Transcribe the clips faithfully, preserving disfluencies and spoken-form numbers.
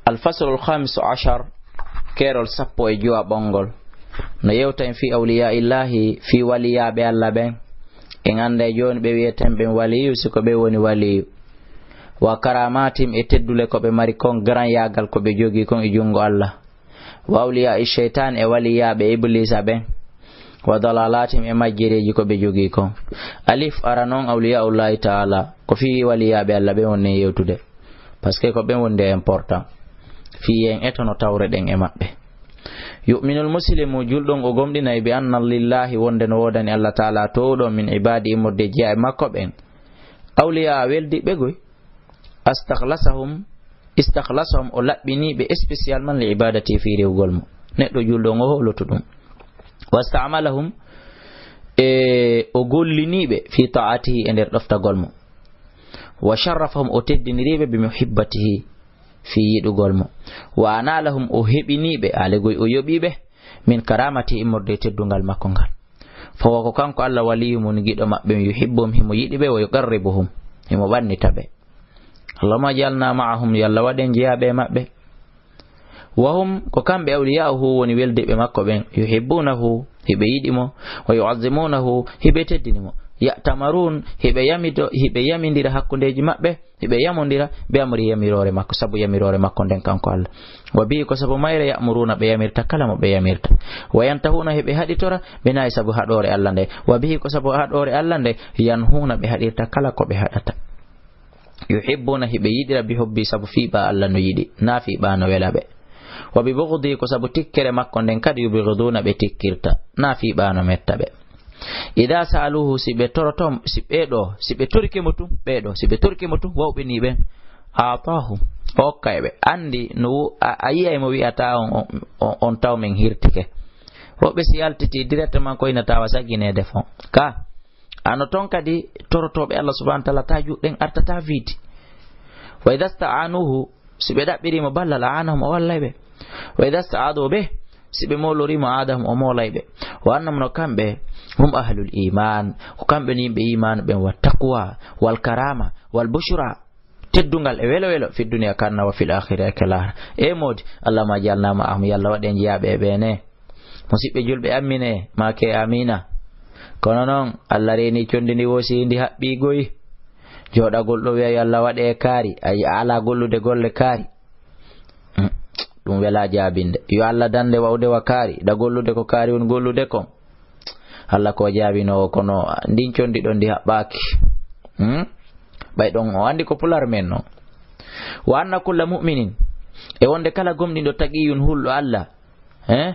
Al-faslul khamisu ashar, keerol sappo e jowaɓongol. No yewta en fii awliyaa'illahi, fii waliyaaɓe Alla ɓen. En annday jooni ɓe wi'eten ɓen waliyu, si ko ɓe woni waliyu. Wa karamaatihim, e teddule ko ɓe mari kon, garanyaagal ko ɓe jogii kon e junngo Alla. Wa awliyaa'i sheytaan, e waliyaaɓe Ibliisa ɓen. Wa dalalaatihim, e majjereeji ko ɓe jogii kon. Alif, ara non awliyaa'ullahi ta'ala, ko fii waliyaaɓe Alla ɓen woni en yewtude. Parce que ko ɓen woni nde important. Fii en etono tawreɗen e maɓɓe. Yu'minul muslimu, julɗo on o gomɗinay bi anna lillahi, wonde no woodani Alla ta'ala toowuɗo min ibaadi, immorde e jiyaaɓe makko ɓen. Awliyaa weldiɓe goy. Astakhlasahum, istakhlasahum, o laɓɓinii ɓe spécialement li ibadati, fii rewugol mo. Neɗɗo julɗo on o hooloto ɗum. Wasta'malahum, e o gollinii ɓe fii ta'atihi, e nder ɗoftagol mo. Wa sharrafahum, o teddinirii ɓe bi muhibbatihi, fii yiɗugol mo. Wa anaalahum, o heɓinii ɓe, alegol o yoɓii ɓe, min karamatihi, immorde e teddungal makko ngal. Fa huwa, ko kanko Alla waliyuhum, giɗo maɓɓe, yuhibbuhum, himo yiɗi ɓe, wa yuqarribuhum, himo ɓannita ɓe. Allahumma ij'alna ma'ahum, yo Alla waɗ en jeyaaɓe e maɓɓe. Wa hum, ko kamɓe awliyaa'uhu woni weldiɓe makko ɓen, yuhibbunahu, hiɓe yiɗi mo, wa yu'azzimunahu, hiɓe teddini mo. Ya'tamaruun, hiɓe yamido-, hiɓe yamindira hakkundeeji maɓɓe, hiɓe yamondira, bi amri, yamiroore makko, sabu yamiroore makko nden kanko Alla. Wa bihi, ko sabu mayre, ya'muruuna, ɓe yamirta kala mo ɓe yamirta. Wa yantahuuna, hiɓe haɗitora, bi nahyi, sabu haɗoore Alla nde. Wa bihi, ko sabu haɗoore Alla nde, yanhuuna, ɓe haɗirta kala ko ɓe haɗata. Yuhibbuuna, hiɓe yiɗira, bi hubbi, sabu fii ɓaa Alla no yiɗi, naa fii ɓaa no wela ɓe. Wa bi bughdi, ko sabu tikkere makko nden kadi, yubghiduuna, ɓe tikkirta, naa fii ɓaa no metta ɓe. Idaa sa'aluuhu, si ɓe toroto, si ɓee ɗoo, si ɓe torike mo tun, ɓee ɗoo, si ɓe torike mo tun, wawɓe nii ɓen, a'taahum, o okkay ɓe. Anndi no wo-, a, a yi'ay mo wi'ata on, on, on, on taw men hirtike. Woɓɓe si yaltiti directement ko ina tawa saginede fon. Ka, ano ton kadi torotooɓe Alla subhanahu wa ta'ala, ta juuɗen artata vide. Wa idaa sta'anuuhu, si ɓe ɗaɓɓiri mo ballal, a'anahum, o wallay ɓe. Wa idaa sta'adu bih, si ɓe moolori mo, a'adahum, o moolay ɓe. Wa annahum, no kamɓe, hum ahlul iman, ko kamɓe ni yimɓe iman ɓen, wa taqwa, wal karama, wal bushra, teddungal e welo welo, fi dunya kanna wa fil akhirah, e ke lahara. E moodi, Allahumma ij'alna ma'ahum, yo Alla waɗ en jeyaaɓe e ɓeene. Musiɓɓe julɓe, ammine, maake amina. Kono non, Alla reeni condi ndi woosi ndi haɓɓi goy. Jooɗagol ɗo wi'a yo Alla waɗe e kaari, a, a alaa gollude golle kaari. Mm, ɗum welaa jaabinde. Yo Alla dande wa'ude wa kaari, da gollude ko kaari woni gollude kon. Alla ko jaabinoowo, kono ndin condi ɗon ndi haɓɓaaki. Hmm? Ɓay ɗon o andi ko pular men non. Wa anna kulla mu'minin, e wonde kala gomɗinɗo, taqiyun, hulɗo Alla, eh?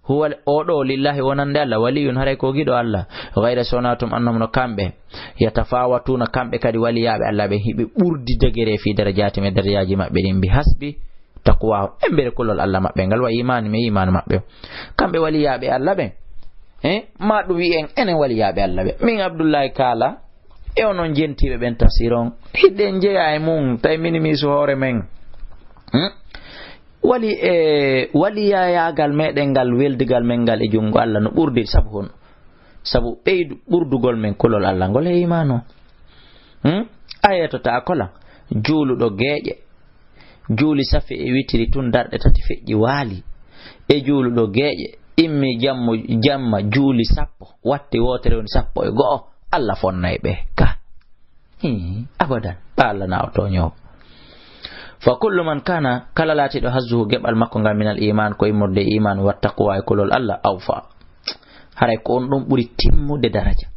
Huwa, o ɗo, lillahi, wonande Alla, waliyun, haray ko giɗo Alla. Ghayra, so wonaa tun, annahum, no kamɓe, yatafawatuna, kamɓe kadi waliyaaɓe Alla ɓen, hiɓe ɓurdi degere fi darajaatim, e darajaaji maɓɓe ɗin, bi hasbi taqwa, embere kulol Alla maɓɓe ngal, wa iman, mi iman maɓɓe. Kamɓe waliyaaɓe Alla ɓen, eh, ma ɗum wi'en enen waliyaaɓe Alla ɓe. Min Abdullahi Kaala, e onon jentiiɓe ɓen tafsir on, hiɗen jeyaa e mum, tawi minimisu hoore men. Hmm? Wali, e, waliyaagal meɗen ngal, weldigal men ngal e junngo Alla no ɓurdi, sabu hon? Sabu ɓeydu ɓurdugol men kulol Alla ngol e iman o. Hmm? A yeetotaako lan, juuluɗo geeƴe, juuli safi e witiri tun darɗe tati feƴƴi waali, e juuluɗo geeƴe, immi jammo, jamma juuli sappo, watti wootere woni sappo e go'o, Alla fonnay ɓe. Ka. Hii, abadan, ɓa Alla na o tooñoowo. Fa kullu man kana, kala laatiiɗo hazzuhu geɓal makko ngal minal iman, ko immorde e iman, wa taqwa e kulol Alla, awfa. Haray ko on ɗon ɓuri timmude daraja.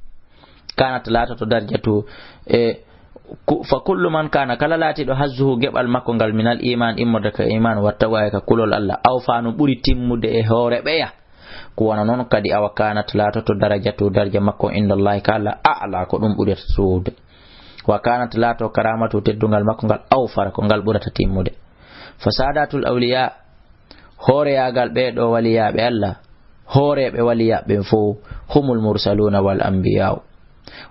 Kanat laatoto darjatu, e, ku-, fa kullu man kana, kala laatiiɗo hazzuhu geɓal makko ngal minal iman, immorde ka iman, wa taqwa e ka kulol Alla, awfa no ɓuri timmude e hoore ɓeya. Ko wano non kadi awa kanat laatoto darajatu, daraja makko inda Allahi ka Alla, a'la, ko ɗum ɓurata suude. Wa kanat laato karamatu, teddungal makko ngal, awfara, ko ngal ɓurata timmude. Fa saadatul awliya, hooreyaagal ɓee ɗoo waliyaaɓe Alla, hooreeɓe waliyaaɓe ɓen fow, humul mursaluna wal anbiya'u.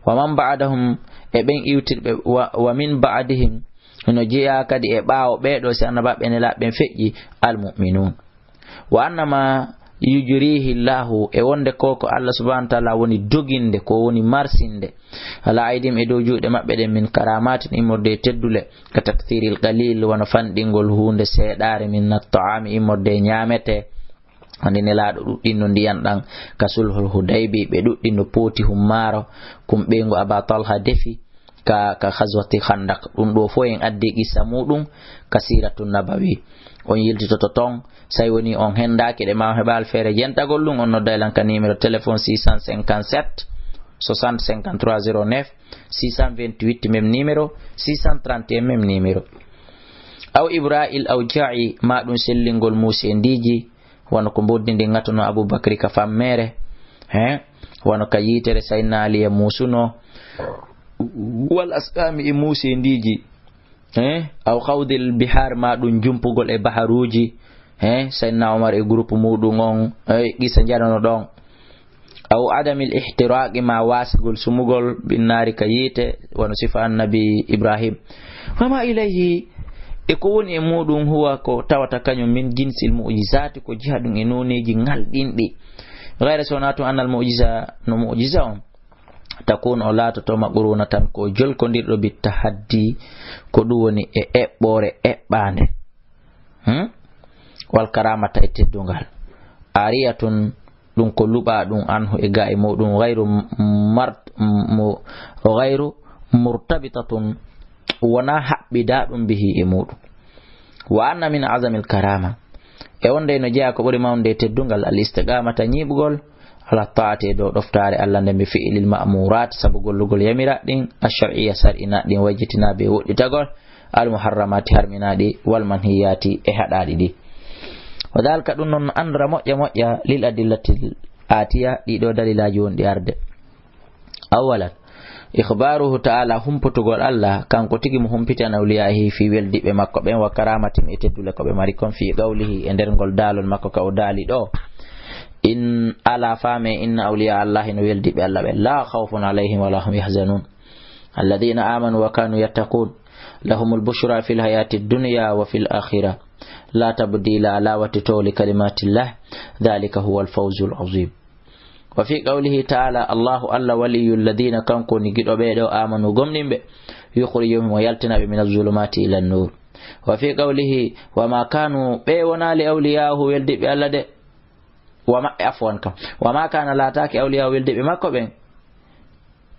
Wa man ba'dahum, e ɓen iwtirɓe, wa, wa min ba'dihim, hino jeyaa kadi e ɓaawo ɓee ɗoo, si annabaaɓe nelaaɓe ɓen feƴƴi, al mu'minun. Wa annama yujrihi Allahu, e wonde ko ko Allah subhanahu wa ta'ala woni doginde, ko woni marsinde, ala aydihim, e dow juuɗe maɓɓe ɗen, min karamatin, immorde e teddule, ka takthiril qalil, wano fanɗingol huunde seeɗaare, min at-ta'ami, immorde e ñaamete. Wonde Nelaaɗo ɗuɗɗinno ndiyan ɗan ka sulhul Hudaybi, ɓe ɗuɗɗinno pooti hummaaro, kum ɓeyngu Aba Talha defi ka, ka Ghazwati Khandaq. Ɗum ɗo fof en addi qissa muɗum ka Siratu Nabawi. On yiltitoto ton, say woni on hendaaki ɗe ma on heɓaali feere jentagol ɗum, on nodday lan ka numéro téléphone six cent cinquante-sept soixante cinquante-trois zéro neuf, six cent vingt-huit même numéro, six cent trente et un même numéro. Aw ibra'il awja'i, ma ɗum sellingol muusendiiji, wano ko mboddi ndi ŋatuno Abubakri ka fammere, he, wano ka yitere Sayyidina Ali e muusuno, wal asqami, e muusendiiji, he, aw khawdil bihar, ma ɗum jumpugol e baharuuji, he, Sayyidina Umar e groupe muɗum on, e qissa njanano ɗon. Aw adamil ihtiraqi, ma wasigol sumugol binnaari ka yiite, wano sifa annabi Ibrahim. Wa ma ilayhi, e ko woni e muɗum, huwa, ko tawata kañum, min jinsil mu'jizati, ko jiha ɗum e nooneeji ŋalɗinɗi. Gayra, so wonaa tun, annal mu'jiza, no mu'jiza on, takun, o laatoto, maqruna tan ko jolkondirɗo, bit tahaddi, ko ɗum woni e eɓɓoore eɓɓaande. Hmm? Wal karamata, e teddungal. Ariyatun, ɗum ko luɓa ɗum, anhu, e ga e muɗum, ghayru mart-, mu-, ghayru murtabitatun, wona haɓɓida ɗum, bihi, e muɗum. Wa anna min azamil karama, e wonde no jeyaa ko ɓuri mawnude e teddungal, al istiqamata, ñiiɓugol, ala taati, e dow ɗoftaare Allah nden, bi fi'lil ma'murat, sabu gollugol yamiraɗi ɗin, ash-shar'iyya, sar'inaɗi ɗin, wajtinaabi, e woɗɗitagol, al muharramati, harminaaɗi, wal manhiyati, e haɗaaɗi ɗi. Wa dhalika, ɗum non, andra moƴƴa moƴƴa, lil adillatil atiya, ɗiɗo dalilaaji wonɗi arde. Awwalan, ikhbaruhu ta'ala, humputugol Allah, kanko tigi mo humpiti, an awliyaihi, fii weldiɓɓe makko ɓen, wa karamatin, e teddule ko ɓe mari kon, fii qawlihi, e nder ngol daalol makko ka o daali ɗo, in, ala faame, inna awliya Allahi, no weldiɓɓe Allah ɓe, la khawfun alayhim wa la hum yahzanun, alladhina amanu wa kanu yattaqun, lahumul bushra fil hayati dunya wa fil akhirah, la tabdila, ala watti to, li kalimatillah, dhalika huwal fawzul azim. Wa fi qawlihi ta'ala, Allahu, Allah, waliyyu alladhina, kanko woni giɗo ɓe ɗo, amanu, gomɗinɓe, yukhrijuhum, o yaltina ɓe, mina zulumati ila nur. Wa fi qawlihi, wa ma kanu, ɓe wonaali awliyaahu, weldiɓɓe Allah de, wa ma, afwan kam, wa ma kana, laataaki, awliyaahu, weldiɓɓe makko ɓen,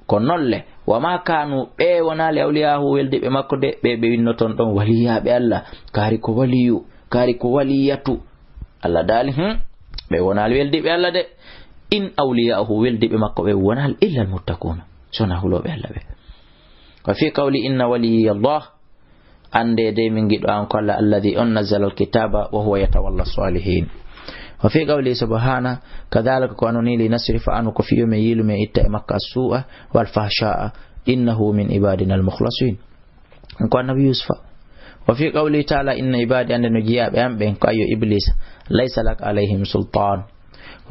ko nolle, wa ma kanu, ɓe wonaali awliyaahu, weldiɓɓe makko de, ɓe, ɓe winnoton ɗon waliyaaɓe Allah, kaari ko waliyu, kaari ko waliyatu. Allah daali, hmm, ɓe wonaali weldiɓɓe Allah de. In awliyaahu, weldiɓɓe makko ɓe wonaali illa almuttaquna, sona hulooɓe Allah ɓe. Wa fi qawli, inna waliyya Allah, annde de min giɗo an ko Allah, alladhi on nazzala alkitaba wa huwa yatawalla salihin. Wa fi qawli subhana, kadhalika, ko anoni, li nasrifa anhu, ko fiyo men yilu men itta e makko, as-su'a wal fahsha'a, innahu min ibadina al-mukhlasin. Ko annabi Yusufa. Wa fi qawli ta'ala, inna ibadi, annde no jiyaaɓe am ɓen, ko ayo Iblis, laysa laka alayhim sultan.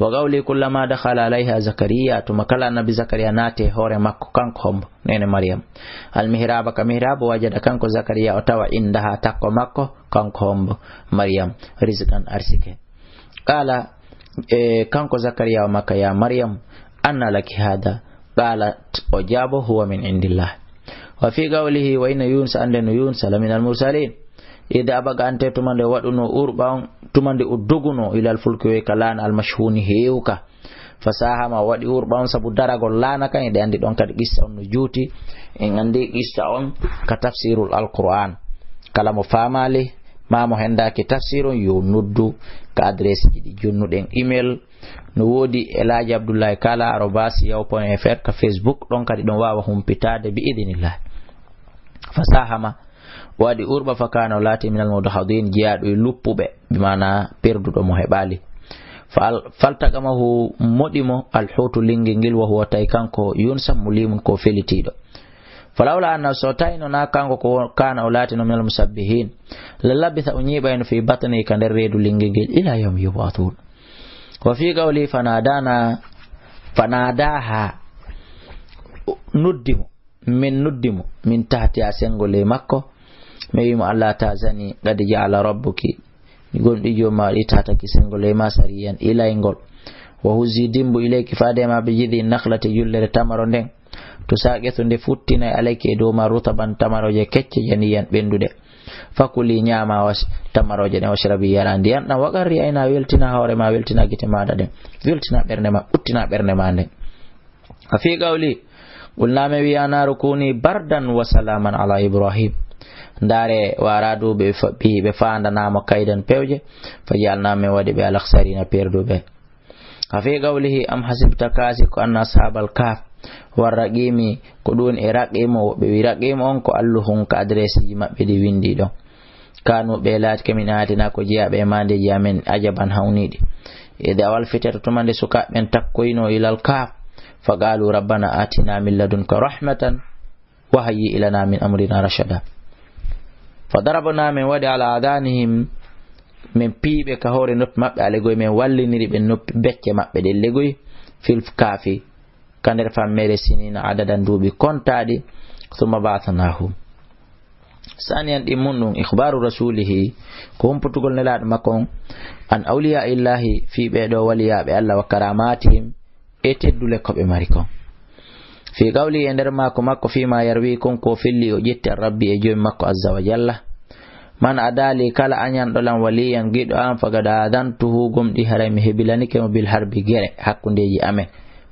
Wa qawli, kullama dakhala alayha Zakariya, tuma kala annabi Zakariya naati e hoore makko, kanko hombo, nene Maryam, al mihraba, ka mihraba, wajada, kanko Zakariya, o tawa, indaha, takko makko, kanko hombo, Maryam, rizqan, arsike. Qala, e, kanko Zakariya o makka, ya Maryam, anna laki hada? Qalat, o jaabo, huwa min indillah. Wa fi qawlihi, wa inna Yunus, annde no Yunus, la min al mursalin. Ida abaga, ante tuma nde waɗuno urɓa on, tuma nde o doguno, ilal fulki, woy ka laana, al mashhuni, heewka. Fa sahama, o waɗi urɓa on sabu daragol laana kan, eɗe andi ɗon kadi qissa on no juuti. En andi qissa on ka tafsirul Alquran. Kala mo faamaali, ma mo hendaaki tafsir on, yo noddu ka adresse ji ɗi jonnuɗen email. No woodi Elaaji Abdullahi Kala arobas yaw point F R ka Facebook, ɗon kadi ɗon waawa humpitaade bi idinillah. Fa sahama, o waɗi urɓa, fa kana, o laati, minal mudhadin, jeyaaɗo e luppuɓe, bi maana perduɗo mo heɓaali. Fal-, faltaqamahu, moɗi mo, alhuutu, linngel ngel, wa huwa, tawi kanko Yunusa, mulimun, ko felitiiɗo. Falawla anna, so tawino na kanko ko kana, o laatino, minal musabbihin, la labitha, o ñiiɓayno, fi batni, ka nder reedu linngel ngel, ila yawmi yub'athun. Wa fi qawli, fanadana, fanadaha, noddi mo. Min noddi mo, min tahtiha, senngo ley makko. Mi wi'i mo, "Alla tahzani, qad ja'ala rabbuki Gomɗii Joomi maa waɗi tata kisel ngol ley maa sariyan ilayngol. Wa huzzi, dimmbu, ilayki faade e maa, bi jid'i nakhlati, jullere tamaro nden. Tusaqit, nde futtinay, alayki, e dow maa, rutaban, tamarooje kecce, janiyan, ɓennduɗe. Fakuli, ñaama, was-, tamarooje ɗen, washrabi, yara ndiyan ɗan, wa qarri ayna, weltina hoore maa, weltina gite maaɗa ɗen, weltina ɓernde maa, ɓuttina ɓernde maa nden. Wa fii qawli, qulnaa, men wi, yaa naaru kuunii bardan wa salaaman alaa Ibraahiim. Ndaaree, waraa du ɓe fa-, ɓe faandanaama kaydan pewje, fa ja'alnaahum, men waɗi ɓe al-akhsariina, perduɓe. Wa fii qawlihi, am hasibta, kaasi ko an ashaabal kahf war raqiimi, ko ɗun e raqiimu, woɓɓe wi raqiimu on ko alluhun ka adresiiji maɓɓe ɗi winndii ɗon. Kaanu, ɓe laatike, min aayaatinaa, ko jeyaaɓe e maandeeji amen, ajaban, hawniiɗi. Id awal fitiyatu, tuma nde sukaaɓe ɓen takkoyno ilal kahf, fa qaalu rabbana atina min ladunka rahmatan wa hayyi lana min amrina rashada. Fa darabna, men waɗi, ala adanihim, men piiɓe ka hoore noppi maɓɓe alegoy, men walliniri ɓe noppi becce maɓɓe ɗen legoy, fil kahfi, ka nder fammeere, sinina adadan, duuɓi kontaaɗi, summa ba'athnahum. Saniyan ɗimmun ɗun, ikhbaru rasulihi, ko humputugol nelaaɗo makko on, an awliya illahi, fii ɓee ɗoo waliyaaɓe Allah, wa karamatihim, e teddule ko ɓe mari kon. Fii qawli, e nder maako makko, fii ma yarwi, kon ko felli o ƴetti an rabbi e Joomi makko azza wa jalla. Man adali, kala añanɗo lan waliyan giɗo an, faqad adantuhu, gomɗii haray mi hebilanike mo bil harbi gere hakkundeeji amen.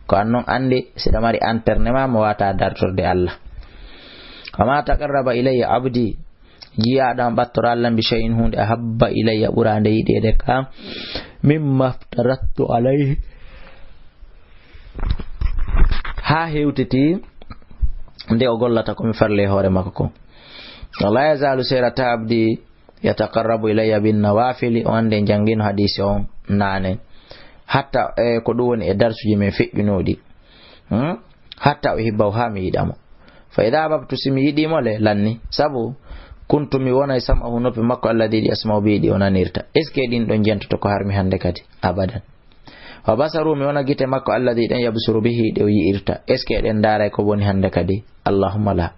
Ko an non anndi, si ɗa mari anterne ma mo wata dartorde Allah. Wa ma taqarraba ilayya abdi, jiyaaɗo am ɓattoraalla bi shay'in huunde ahabba ilayya ɓuraande yiɗeede ka, mimma aftaradtu alayhi, haa hewtiti nde o gollata ko mi farli e hoore makko kon. Wa la yazaalu, seerata abdi, yataqarrabu ilayya bin nawafili, o annde janngino hadiisi on naane. Hatta, e, ko ɗum woni e darsuji men feƴƴunooɗi. Hmm? Hatta uhibbahu, haa mi yiɗa mo. Fa idha ahbabtu, si mi yiɗi mo le, lanni. Sabu, kuntu, mi wonay sam'ahu, noppi makko, alladhi, ɗi yasma'u bihi, ɗi o nanirta. Est-ce que ɗin ɗon jentoto ko harmi hannde kadi? Abadan. Wa basaru, mi wona gite makko, alladhi, ɗen yabsuru bihi, ɗe o yi'irta. Est-ce que ɗen ndaaray ko boni hannde kadi? Allahumma la.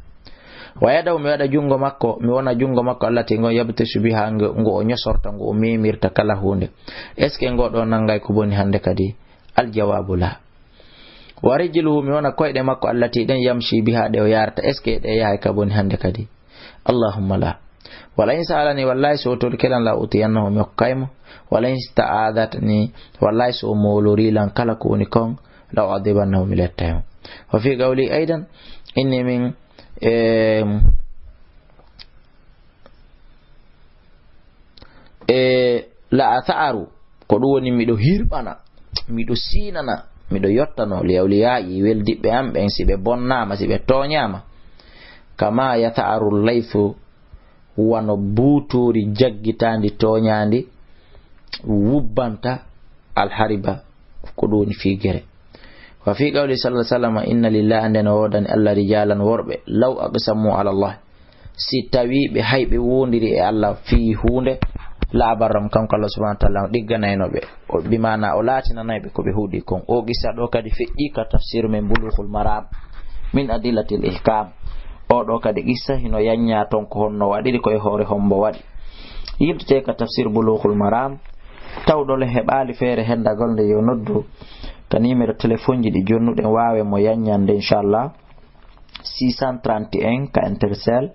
Wa yadahu, mi waɗa junngo makko, mi wona junngo makko, allati, ngo yabtishu biha, ngo, ngo o ñosorta, ngo o memirta kala huunde. Est-ce que ngo ɗo nanngay ko boni hannde kadi? Al jawabu la. Wa rijluhu, mi wona koyɗe makko, allati, ɗen yamshi biha, ɗe o yarta. Est-ce que ɗe yahay ka boni hannde kadi? Allahumma la. Wala in sa'alani, wallahi so o torike lan, la utiyannahu, mi hokkay mo. Wala in sta'adatni, wallahi so o moolori lan kala ko woni kon, la u'adhibannahu, mi lettay mo. Wa fi qawli aidan, inni min, em, e, la atha'aru, ko ɗum woni miɗo hirɓana, miɗo siinana, miɗo yottano li awliyaa'i, weldiɓɓe am ɓen, si ɓe bonnaama, si ɓe tooñaama. Kama yatha'aru laythu, wano buutuuri jaggitaandi tooñaandi wubbanta alhariba, ko ɗum woni fii gere. Wa fii qawli sallallahu alaihi wasallam, inna lillahi, nden o woodani Allah, rijalan, worɓe, law aqsamu ala Allah, si tawii ɓe hay ɓe woondiri e Allah fii huunde, la abarram, kanko Allah subhanahu wa ta'ala, o ɗigganayno ɓe. O, bi maana o laatinanay ɓe ko ɓe huuɗi kon. O qissa ɗo kadi feƴƴi ka tafsir men Bulughul Maram min Adillatil Ihkam. O ɗo kadi qissa hino yanña ton ko honno waɗiri, ko e hoore hombo waɗi. Yiltete ka tafsir Bulughul Maram, tawɗo le heɓaali feere hendagol nde yo noddu ka numéro téléphone ji ɗi jonnuɗen waawe mo yanñande inchallah. Six cent trente et un ka Intercell,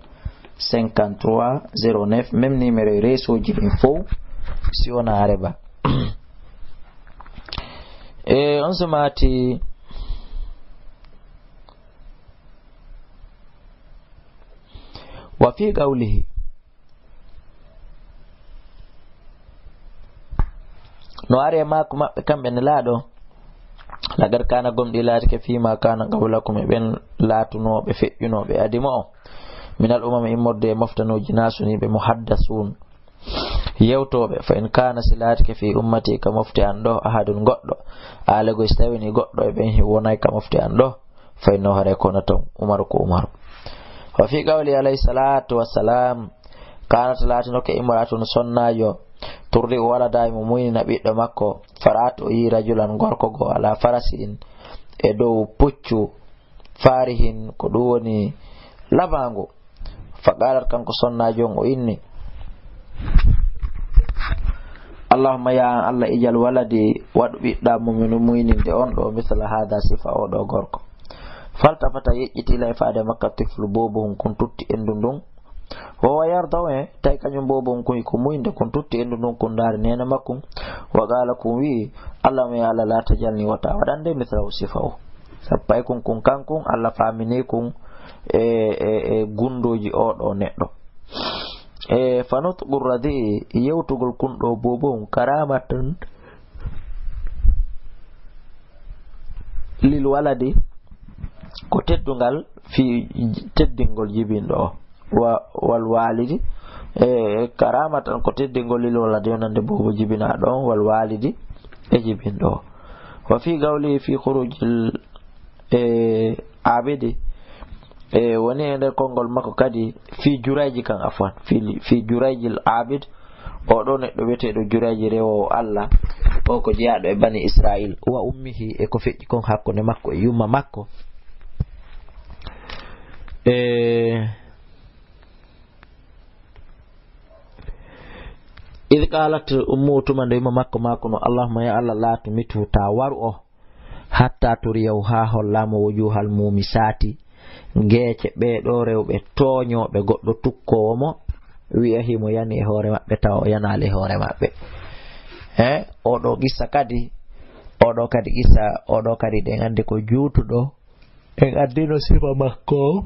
cinquante-trois zéro neuf, même numéro e réseau ji ɗin fow, si wona areba. E on so maati, wa fi qawlihi, no ari e maaku maɓɓe kamɓe nelaaɗo, laqad kaana, gomɗii laatike, fii maa kaana qablakum, e ɓen laatunooɓe feƴƴunooɓe adi mo'o, minal umami, immorde e moftanuuji, naasuniiɓe, muhaddasun, yewtooɓe. Fa in kaana, si laatike, fii ummati, ka mofte an ɗo, ahadun, goɗɗo, aalegoy, si tawini goɗɗo e ɓen hi wonay ka mofte an ɗo, fa innahu, haray ko hono ton, Umaru ko Umaru. Wa fi qawli alayhi salatu wassalam, kanat, laatinoke, imra'atun, sonnaajo, turdi'u walada, mo muynina ɓiɗɗo makko, fara'at, o yi rajulan, gorko goo, ala farasin, e dow puccu, farihin, ko ɗum woni labaangu. Fa qalat, kanko sonnaajo on o inni, Allahumma ya an Allah ijal waladi, waɗu ɓiɗɗa mumin muyninde on ɗo, misla hada sifa o ɗo gorko. Faltafata yeƴƴiti ilay faade makka tiflu bobo hun kun tutti endu ndun. Wo wa yarda o en, tawi kañum bobo hun kun ko muynde kun tutti endu ndun kun ndaari nene makkun. Wa qala kun wi'i, Allahumma ya Allah la tajalni wata waɗande misla o sifa o. Sappay kun kun kankun, Allah famini kun e, e, e gundoji o ɗo neɗɗo. E fanutqu radi'i, yewtugol kun ɗo bobo hun karamatan lil waladi, ko teddungal fi teddingol jibinɗo o. Wa-, wal walidi, e karamatan ko teddingol lil waladi, wonande bobo jibinaɗo on, wal walidi e jibinɗo o. Wa fi qawli fi khurujil, e, abidi, e woni e nder konngol makko kadi fi jurayji kan, afwan, fi, fi jurayjil abid, o ɗo neɗɗo wiyeteeɗo jurayji rewoowo Allah, o ko jeyaaɗo e bani Israil, wa ummihi, e ko feƴƴi kon hakkunde makko e yumma makko. E id qalat ummu, tuma nde yumma makko maakuno, Allahumma ya Allah, la tumitu, ta waru o, hatta turiyaw, haa hollaa mo, wujuhal mumisati, geece ɓee ɗo rewɓe tooñooɓe, goɗɗo tukkoowo mo, wi'a himo yani e hoore maɓɓe, tawa o yanaali e hoore maɓɓe. He, oɗo qissa kadi, oɗo kadi qissa, oɗo kadi ɗen anndi ko juutuɗo, en addino sifa makko on.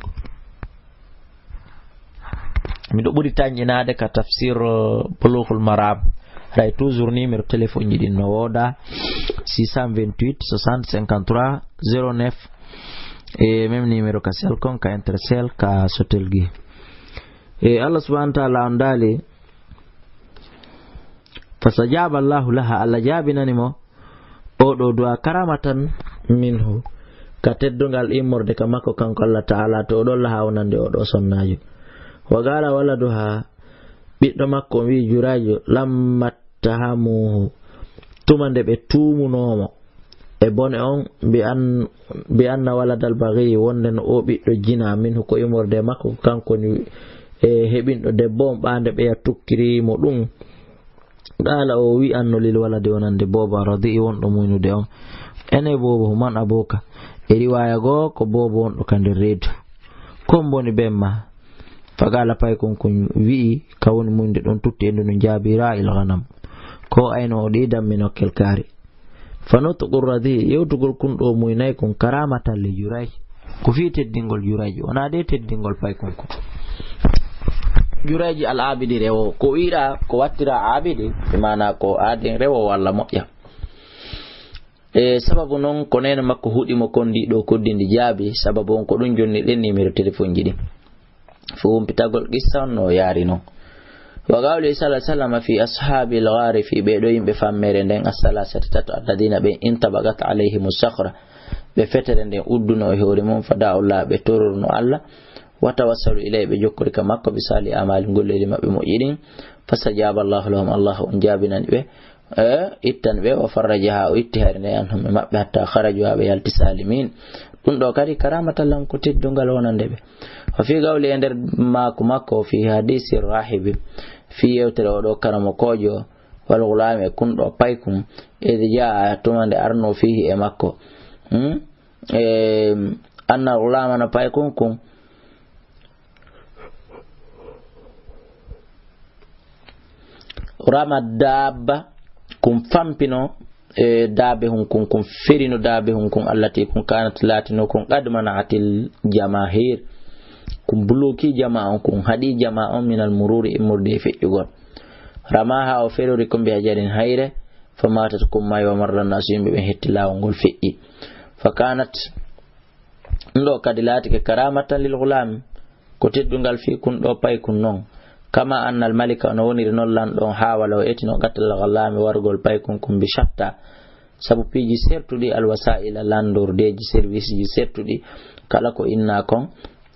Miɗo ɓuri tanƴinaade ka tafsir, uh, Bulughul Maram. Haray toujours numéro téléphone ji ɗin no wooda, six cent vingt-huit, soixante, cinquante-trois, zéro neuf. E même numéro ka Celcom, ka Intercell, ka Sotelgi. E Allah subhanahu wa ta'ala on daali, fastajaba Allahu laha, Allah jaabinani mo, oɗo du'a karamatan minhu, ka teddungal immorde ka makko kanko Allah Ta'ala, to oɗo laha o nande oɗo sonnaajo. Wa qala waladuha, ɓiɗɗo makko on wi'i Jurayju, lamma tahamuhu, tuma nde ɓe tuumunoo mo e bone on, bi an-, bi anna waladal baghi, wonde no o ɓiɗɗo jina, minhu ko immorde makko, ko kanko woni, e, heɓinɗo debbo on, ɓaade ɓeya tukkiri mo ɗum. Qala, o wi'anno lil waladi, wonande boobo, arradi'i, wonɗo muynude on. Ene boobo, man abuka? E riwaya goo, ko boobo wonɗo ka nder reedu. Kon boni ben ma? Faqala, paykun kun wi'i, ka woni muynude ɗon tutti e ndu, ndu jaabi, ra'il ghanam. Ko ayno o ɗi dammi nokkel kaari. Fanutqu radi'i, yewtugol kun ɗo muynay kun karamatan li Jurayj. Ko fii teddingol Jurayj, wonaa de teddingol paykun kun. Jurayji al-Abidi rewo, ko wi'ira, ko wattira Abidi, bi maana ko aaden rewo walla moƴƴa. E sababu non, ko neene makko huɗi mo kon ndi ɗo koddi ndi jaabi, sababu on ko ɗum jonni ɗen numéro téléphone ji ɗin. Fo humpitagol qissa on no yaari non. Wa qawli sallallahu alaihi wasallam fi ashabil ghari, fi ɓe ɗo yimɓe fammere nden, as-salasati tato, alladina ɓen, intabaqat alayhimu sakhra, ɓe fetere nden udduno e hoore mum, fa da'u Allah, ɓe tororno Allah, wa tawassalu ilayhi, ɓe jokkori ka makko, bi sali amali, golleeli maɓɓe moƴƴi ɗin, fastajaba Allahu lahum, Allah on jaabinani ɓe, e, ittani ɓe, wa farrajaha, o itti hayre nde anhum e maɓɓe, hatta kharaju, haa ɓe yalti salimin. Ɗum ɗo kadi karamatan lahum, ko teddungal wonande ɓe. Wa fi qawli, e nder maaku makko, fi hadisi rahibi, fi yewtere oɗo karamokoojo, wal gulami, e kun ɗo paykun, id jaa, tuma nde arno fihi e makko. Hmm? E, anna gulama no paykun kun, rama dabba, kun fampino, e, daabe hun kun, kun ferino daabe hun kun, allati kun kanat latino kun, qad mana'atil jamahir, kun bloki jama on, kun haɗi jama on, minal mururi, immorde e feƴƴugol. Ramaha, o ferori kun, bi hajarin, hayre, fa matat, kun mayi, wa marra nasu, yimɓe ɓen hetti laawol ngol feƴƴi. Fa kanat, ɗum ɗo kadi laatike karamatan lil gulami, ko teddungal fii kun ɗo paykun non. Kama annal malika, no woniri non lanɗo on, hawala o etino qatlal gulami, wargol paykun kun, bi shatta, sabu piiji sertuɗi, al wasa'ila, lanndordeeji, service ji sertuɗi, kala ko inna kon,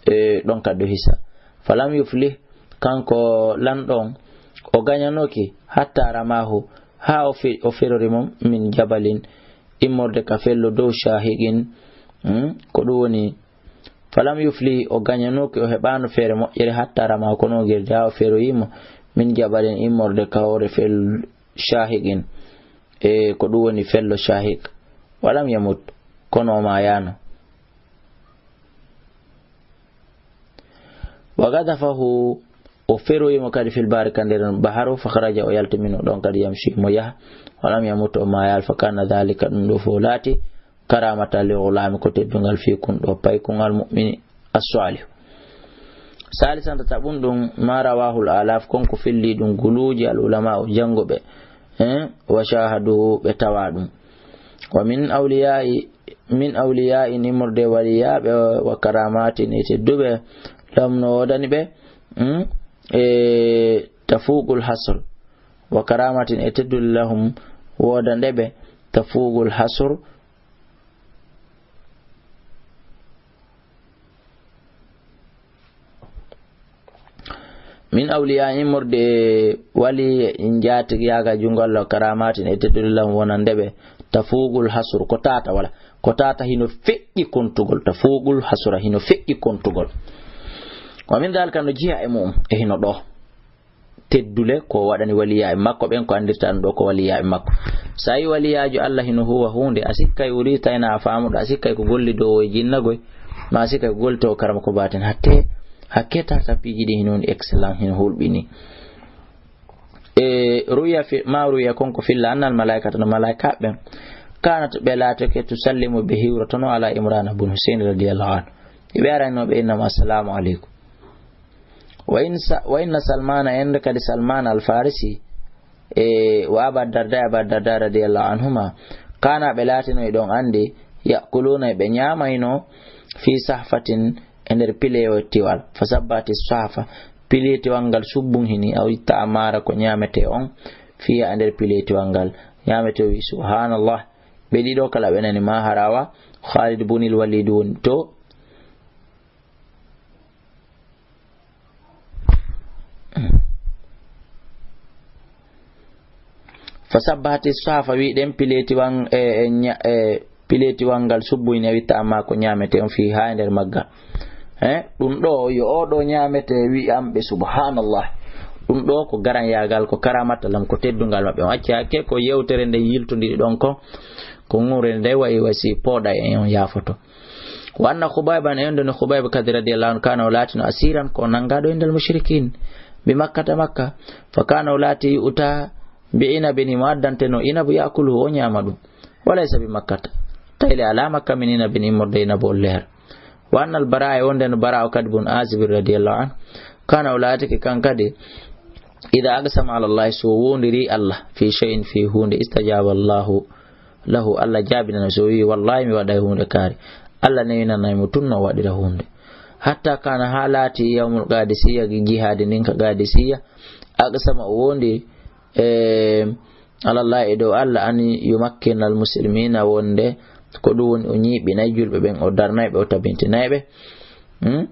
e, ɗon kadi o hisa. Falam yuflih, kanko lanɗo on, o gañanoki, hatta ramahu, haa o fe-, o ferori mo, min jabalin, immorde ka fello dow, shahiqin, hmm, ko ɗum woni, falam yuflih, o gañanoki, o heɓaano feere moƴƴere, hatta ramahu, kono o gerdi, haa o feroyi mo, min jabalin, immorde ka hoore fel-, شاهق, e ko ɗum woni fello Shaahiq. ولم يمت, kono o maayaano. وقذفه, o feroyi mo kadi في البحر, ka nder baharu, فخرج, o yalti منه ɗon kadi, يمشي, mo yaha, ولم يمت, o maayaali, فكان ذلك, ɗum ɗo fof laati, كرامة للغلام, ko teddungal fii kun ɗo paykungal mu'mini as-saalih. ثالثا, tataɓun ɗum, ما رواه الآلاف, kon ko filli ɗum guluuji العلماء, jannguɓe, eh, وشاهدوه, ɓe tawa ɗum. ومن أولياء, من أولياء, immorde e waliyaaɓe, وكرامات, e tedduɓe, لهم, no woodani ɓe, hmm, e تفوق الحصر, وكرامات, e teddude, لهم, woodande ɓe, تفوق الحصر, من أولياء, immorde e wali njaatigi yaaga junngo Allah, وكرامات, e teddude, لهم, wonande ɓe, تفوق الحصر, ko tata wala, ko tata hino feƴƴi kontugol, تفوق الحصر, hino feƴƴi kontugol. ومن ذلك, no jeyaa e mu'um, e hino ɗo. Teddule ko waɗani waliyaaɓe makko ɓen, ko anndirta ɗum ɗo ko waliyaaɓe makko. So a yi waliyaajo Allah hino huwa huunde, a sikkay o riitayna a faamuɗo, a sikkay ko gollidoowo e jinnagoy, ma a sikkay ko gollitoowo karama ko baatin. Hatte, hakke tata piiji ɗi hino woni excellent, hino hulɓini. E ruya fi-, ma ruya kon ko filla annal malaikata no malaikaaɓe ɓen. Kanat ɓe laatoke tusallimu ɓe hiwrotono ala Imrana bun Husayn radiyallahu anhu. Ɓe aranno ɓe innama assalamu alaikum. Wa in sa-, wa inna Salmana, en kadi Salman al-Farisi, e wa Aba Darda, Aba Darda radiyallahu anhuma, kana ɓe laatino e ɗon anndi, ya'kuluna ɓe ñaamayno, fi sahfatin, e nder pileewol tiwal, fa sabbati sahfa, pileetiwal ngal subbun hini, aw itta amara ko ñaametee on, fiya e nder pileetiwal ngal, ñaametee o wi, subhanallah, ɓe ɗiɗo kala ɓe nani ma harawa, Khalid bunil Walid woni to, Fa sabbahati safa, wiɗen piletiwan, e, e, ña-, e, piletiwan ngal subbu ina witta, amma ko ñaamete on fii haa e nder magga. Eh, ɗum ɗo, yo o ɗo ñaamete, wi'amɓe, subhanallah. Ɗum ɗo ko garanyagal, ko karamata lam, ko teddungal maɓɓe. On acci hakke ko yewtere nde yiltondiri ɗon ko, ko ŋure nde wayi wasi pooɗa e on yaafoto. Wa anna Khubayban, e wonde no Khubayb kadi radiyallahu anhu, kana o laatino asiran ko nangaaɗo indal mushrikin, bi Makkata Makka. Fa kana o laati yu'ta bi inabin, himo addante no inabu ya'kuluhu o ñaama ɗum. Wa laysa bi Makkata. Tayle ala Makka min inabin immorde inabu o leer. Wa anna al Bara, e wonde no Bara o kadi bun Azib radiyallahu anhu, kana o laatike kan kadi, ida aqsama ala Allah, so wondiri Allah fi shay'in, fi hunde, istajaba Allahu lahu, Allah jaabinana so o wi'i, wallahi, mi waɗay huunde kaari. Allah newinanay mo tun no o waɗira huunde. Hatta kana, haa laati yawmul Qadisiyya, jihaadi ndin ka Qadisiyya, aqsama, o wondi, e, ala Allah, e dow Allah, an yumakkina al muslimina, wonde ko ɗum woni o ñiiɓinay julɓe ɓen, o darnay ɓe, o tabintinay ɓe, hmm?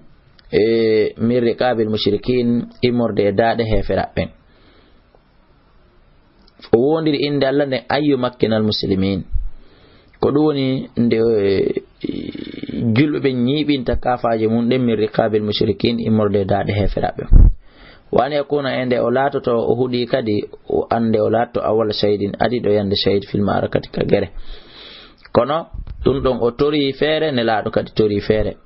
E, min riqabil mushrikin, immorde e daaɗe heeferaɓe ɓen. O wondiri innde Allah nden, an yumakkina al muslimin. Ko ɗum woni nde, eh, julɓe ɓen ñiiɓinta kaafaaje mum ɗen min riqabil mushrikin, immorde e daaɗe heeferaaɓe. Wa an yakuna, e nde o laatoto, o huɗi kadi, o annde o laatto awwala shahidin, adiɗo yande shahid fil ma'rakati ka gere. Kono ɗum ɗon o tori feere, Nelaaɗo kadi tori feere.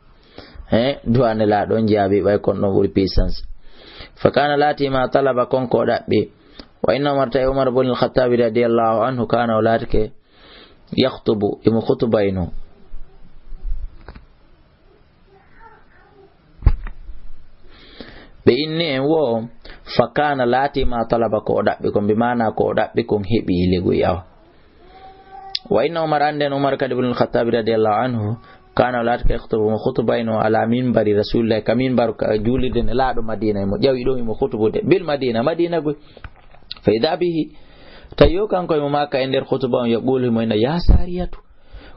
He, du'a Nelaaɗo on jaabi, ɓay kon ɗon ɓuri puissance. Fa kana laati ma talaba, kon ko ɗaɓɓi. Wa inna Umar, tawi Umar bun al-Khattabi radiyallahu anhu, kana o laatike yakhtubu, imo khutubayno. Ɓe inni en wo, fa kana laati ma talaba, ko o ɗaɓɓi kon, bi maana ko o ɗaɓɓi kon heɓi legoyi awa. Wa inna Umar, annden Umar kadi ibn al-Khattab radiyallahu anhu, kana o laatike yakhtubu, mo khutubayno ala minbari Rasulillah, ka minbaru ka juulirde Nelaaɗo Madina, mo ƴawi ɗon imo khutubude bil Madina, Madina goy. Fa idha bihi, tawi yo kanko imo maaka e nder khutuba on, yaqulu, himo ina, ya Sariyatu,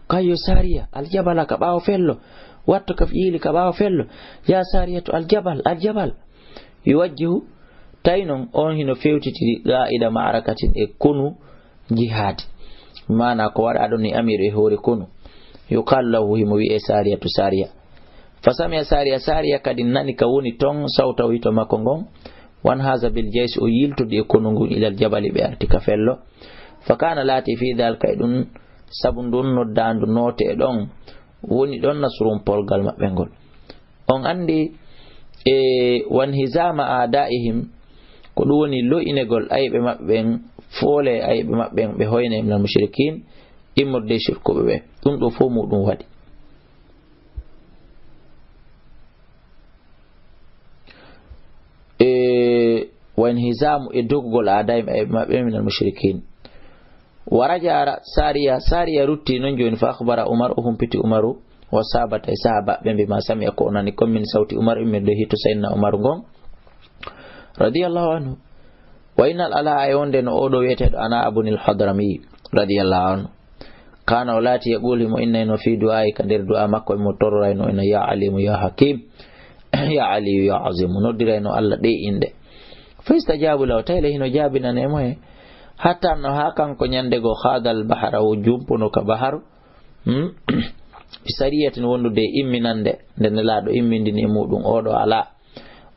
kayo Sariya, al-jabala, ka ɓaawo fello, watto ka yiili ka ɓaawo fello, ya Sariyatu, al-jabal, al-jabal. Yuwajjihu, tawi non on hino fewtitiri qa'ida ma'rakatin e konu jihaadi. Maana ko waɗa ɗon ni amiiru e hoore konu. Yuqalu lahu, himo wi'e Sariyatu Sariya. Fa sami'a Sariya, Sariya kadi nani ka woni ton sawta o hito makko ngon. Wan haza bil jaysh, o yiltodi e konu ngun ilal jabali, ɓe arti ka fello. Fa kana laati fi dhalika, e ɗum sabu ndun noddaandu noote e ɗon, woni ɗon nasrum polgal maɓɓe ngol. On anndi, e, wan hizama adaihim, ko ɗum woni lo'inegol ayɓe maɓɓe ɓen, foole ayɓe maɓɓe ɓen, ɓe hoyne minal mushrikin, immorde e shirkuɓe ɓe. Ɗum ɗo fof muɗum waɗi. E, wa inhizamu, e dogugol adaihim, ayɓe maɓɓe minal mushrikin. Wa raja ra-, Sariya, Sariya rutti non jooni, fa akhbara Umar, o humpiti Umaru, wa sahabata, e sahabaɓe, bima sami'a, ko o nani kon min sawti Umar, immirde hito Sayyidina Umar ngon, radiyallahu anhu. Wa innal Ala, e wonde no oɗo wi'eteeɗo Ana abunil Hadrami, radiyallahu anhu. Kana, o laati, yaqul, himo innayno fi du'a'i, ka nder du'a makko, himo tororayno ina, ya Alimu, ya Hakim, ya Aliyu, ya Azimu, noddirayno Allah ɗe inɗe. Fa istajabu lahu, tawi le hino jaabinane mo he. Hatta no haa kanko ñande goo, khadal bahra, o jumpuno ka baharu, hmm? Bi sariyatin, wondude e imminande, nde Nelaaɗo immindini e muɗum oɗo Ala.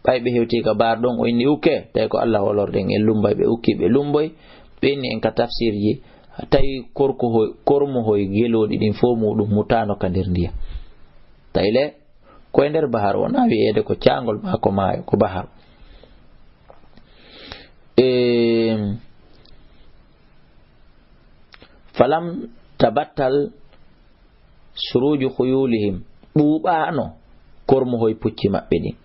Ɓay ɓe hewti ka baar ɗon, o inni ukke, tawi ko Allah holorɗen en lumbay, ɓe ukki, ɓe lumboy, ɓe inni en ka tafsirji, tawi korko hoy, kormo hoy gelooɗi ɗin fof muɗum mutaano ka nder ndiyam. Tawi le, ko e nder bahar, wonaa wi'eede ko caangol maa ko maayo, ko bahar. E, falam tabattal suruju khuyulihim, ɓuuɓaano kormohoy pucci maɓɓe ɗin.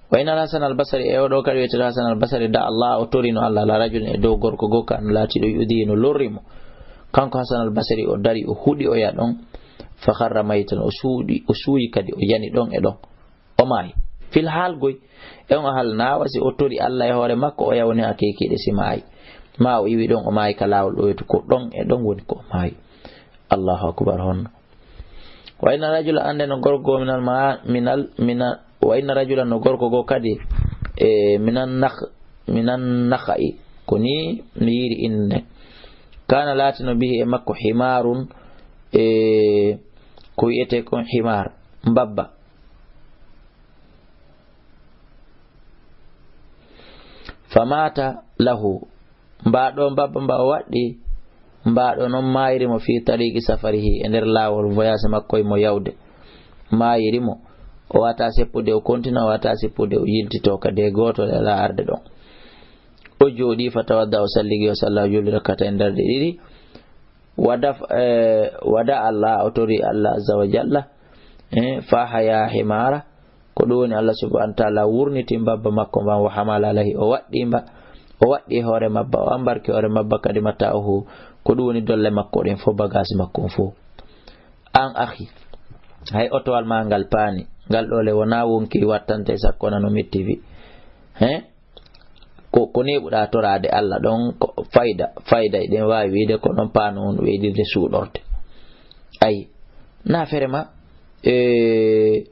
Wa inna Hasan al-Basri, e oɗo kadi wi'eteeɗo Hasan al-Basri, da Allah, o torino Allah, la rajulin, e dow gorko goo, kan laatiiɗo yu'dhihi, no lorri mo. Kanko Hasan al-Basri, o dari, o huɗi oya ɗon, fa kharra maytan, o suuɗi, o suuyi kadi, o yani ɗon e ɗon. O maayi. Fil haal goy, e on haal, na wasi o tori Allah e hoore makko, o yawni hakiikiiɗe si maayi. Ma o iwi ɗon, o maayi ka laawol ɗo yetu, ko ɗon e ɗon woni ko o maayi. Allahu akbar, honno. Wa inna rajula, annde no gorko minal ma-, minal, mina-, wa inna rajula, no gorko goo kadi, e, minan nakh-, minan nakha'i, ko ni mi yiiri innde. Kana laatino bihi e makko himarun, e, ko wi'ete kon himar, mbabba. Famata lahu, mbaa ɗoo mbabba mba o waɗɗi, mbaa ɗoo non maayri mo fi tariqi safarihi, e nder laawol voyage makko e mo yawde. Maayri mo, o wata seppude o kontina, o wata seppude o yiltito kadi e gooto e alaa arde ɗon. O jooɗi, fatawadda, o salligi, o salla, o julli rakkata e nder ɗe ɗiɗi. Wada, eh, wada Allah, o tori Allah azza wa jalla, eh, fa haya himara, ko ɗum woni Allah subhanahu wa ta'ala wurniti mbabba makko mban, wa hamala alayhi, o waɗɗi mba, o waɗɗi hoore mabba, o ambarki hoore mabba kadi mata'uhu, ko ɗum woni dolle makko ɗen fof, bagage makko on fof. An akhi, hay otowal ma ngal paani, ngal ɗo le wona wonki wattante sakko nano metti wi. He? Ko, ko neɓuɗa toraade Allah ɗon, ko fayda, fayda eɗen waawi wiide ko ɗon paano on weydirde suuɗorde. Ayi, na fere ma, e,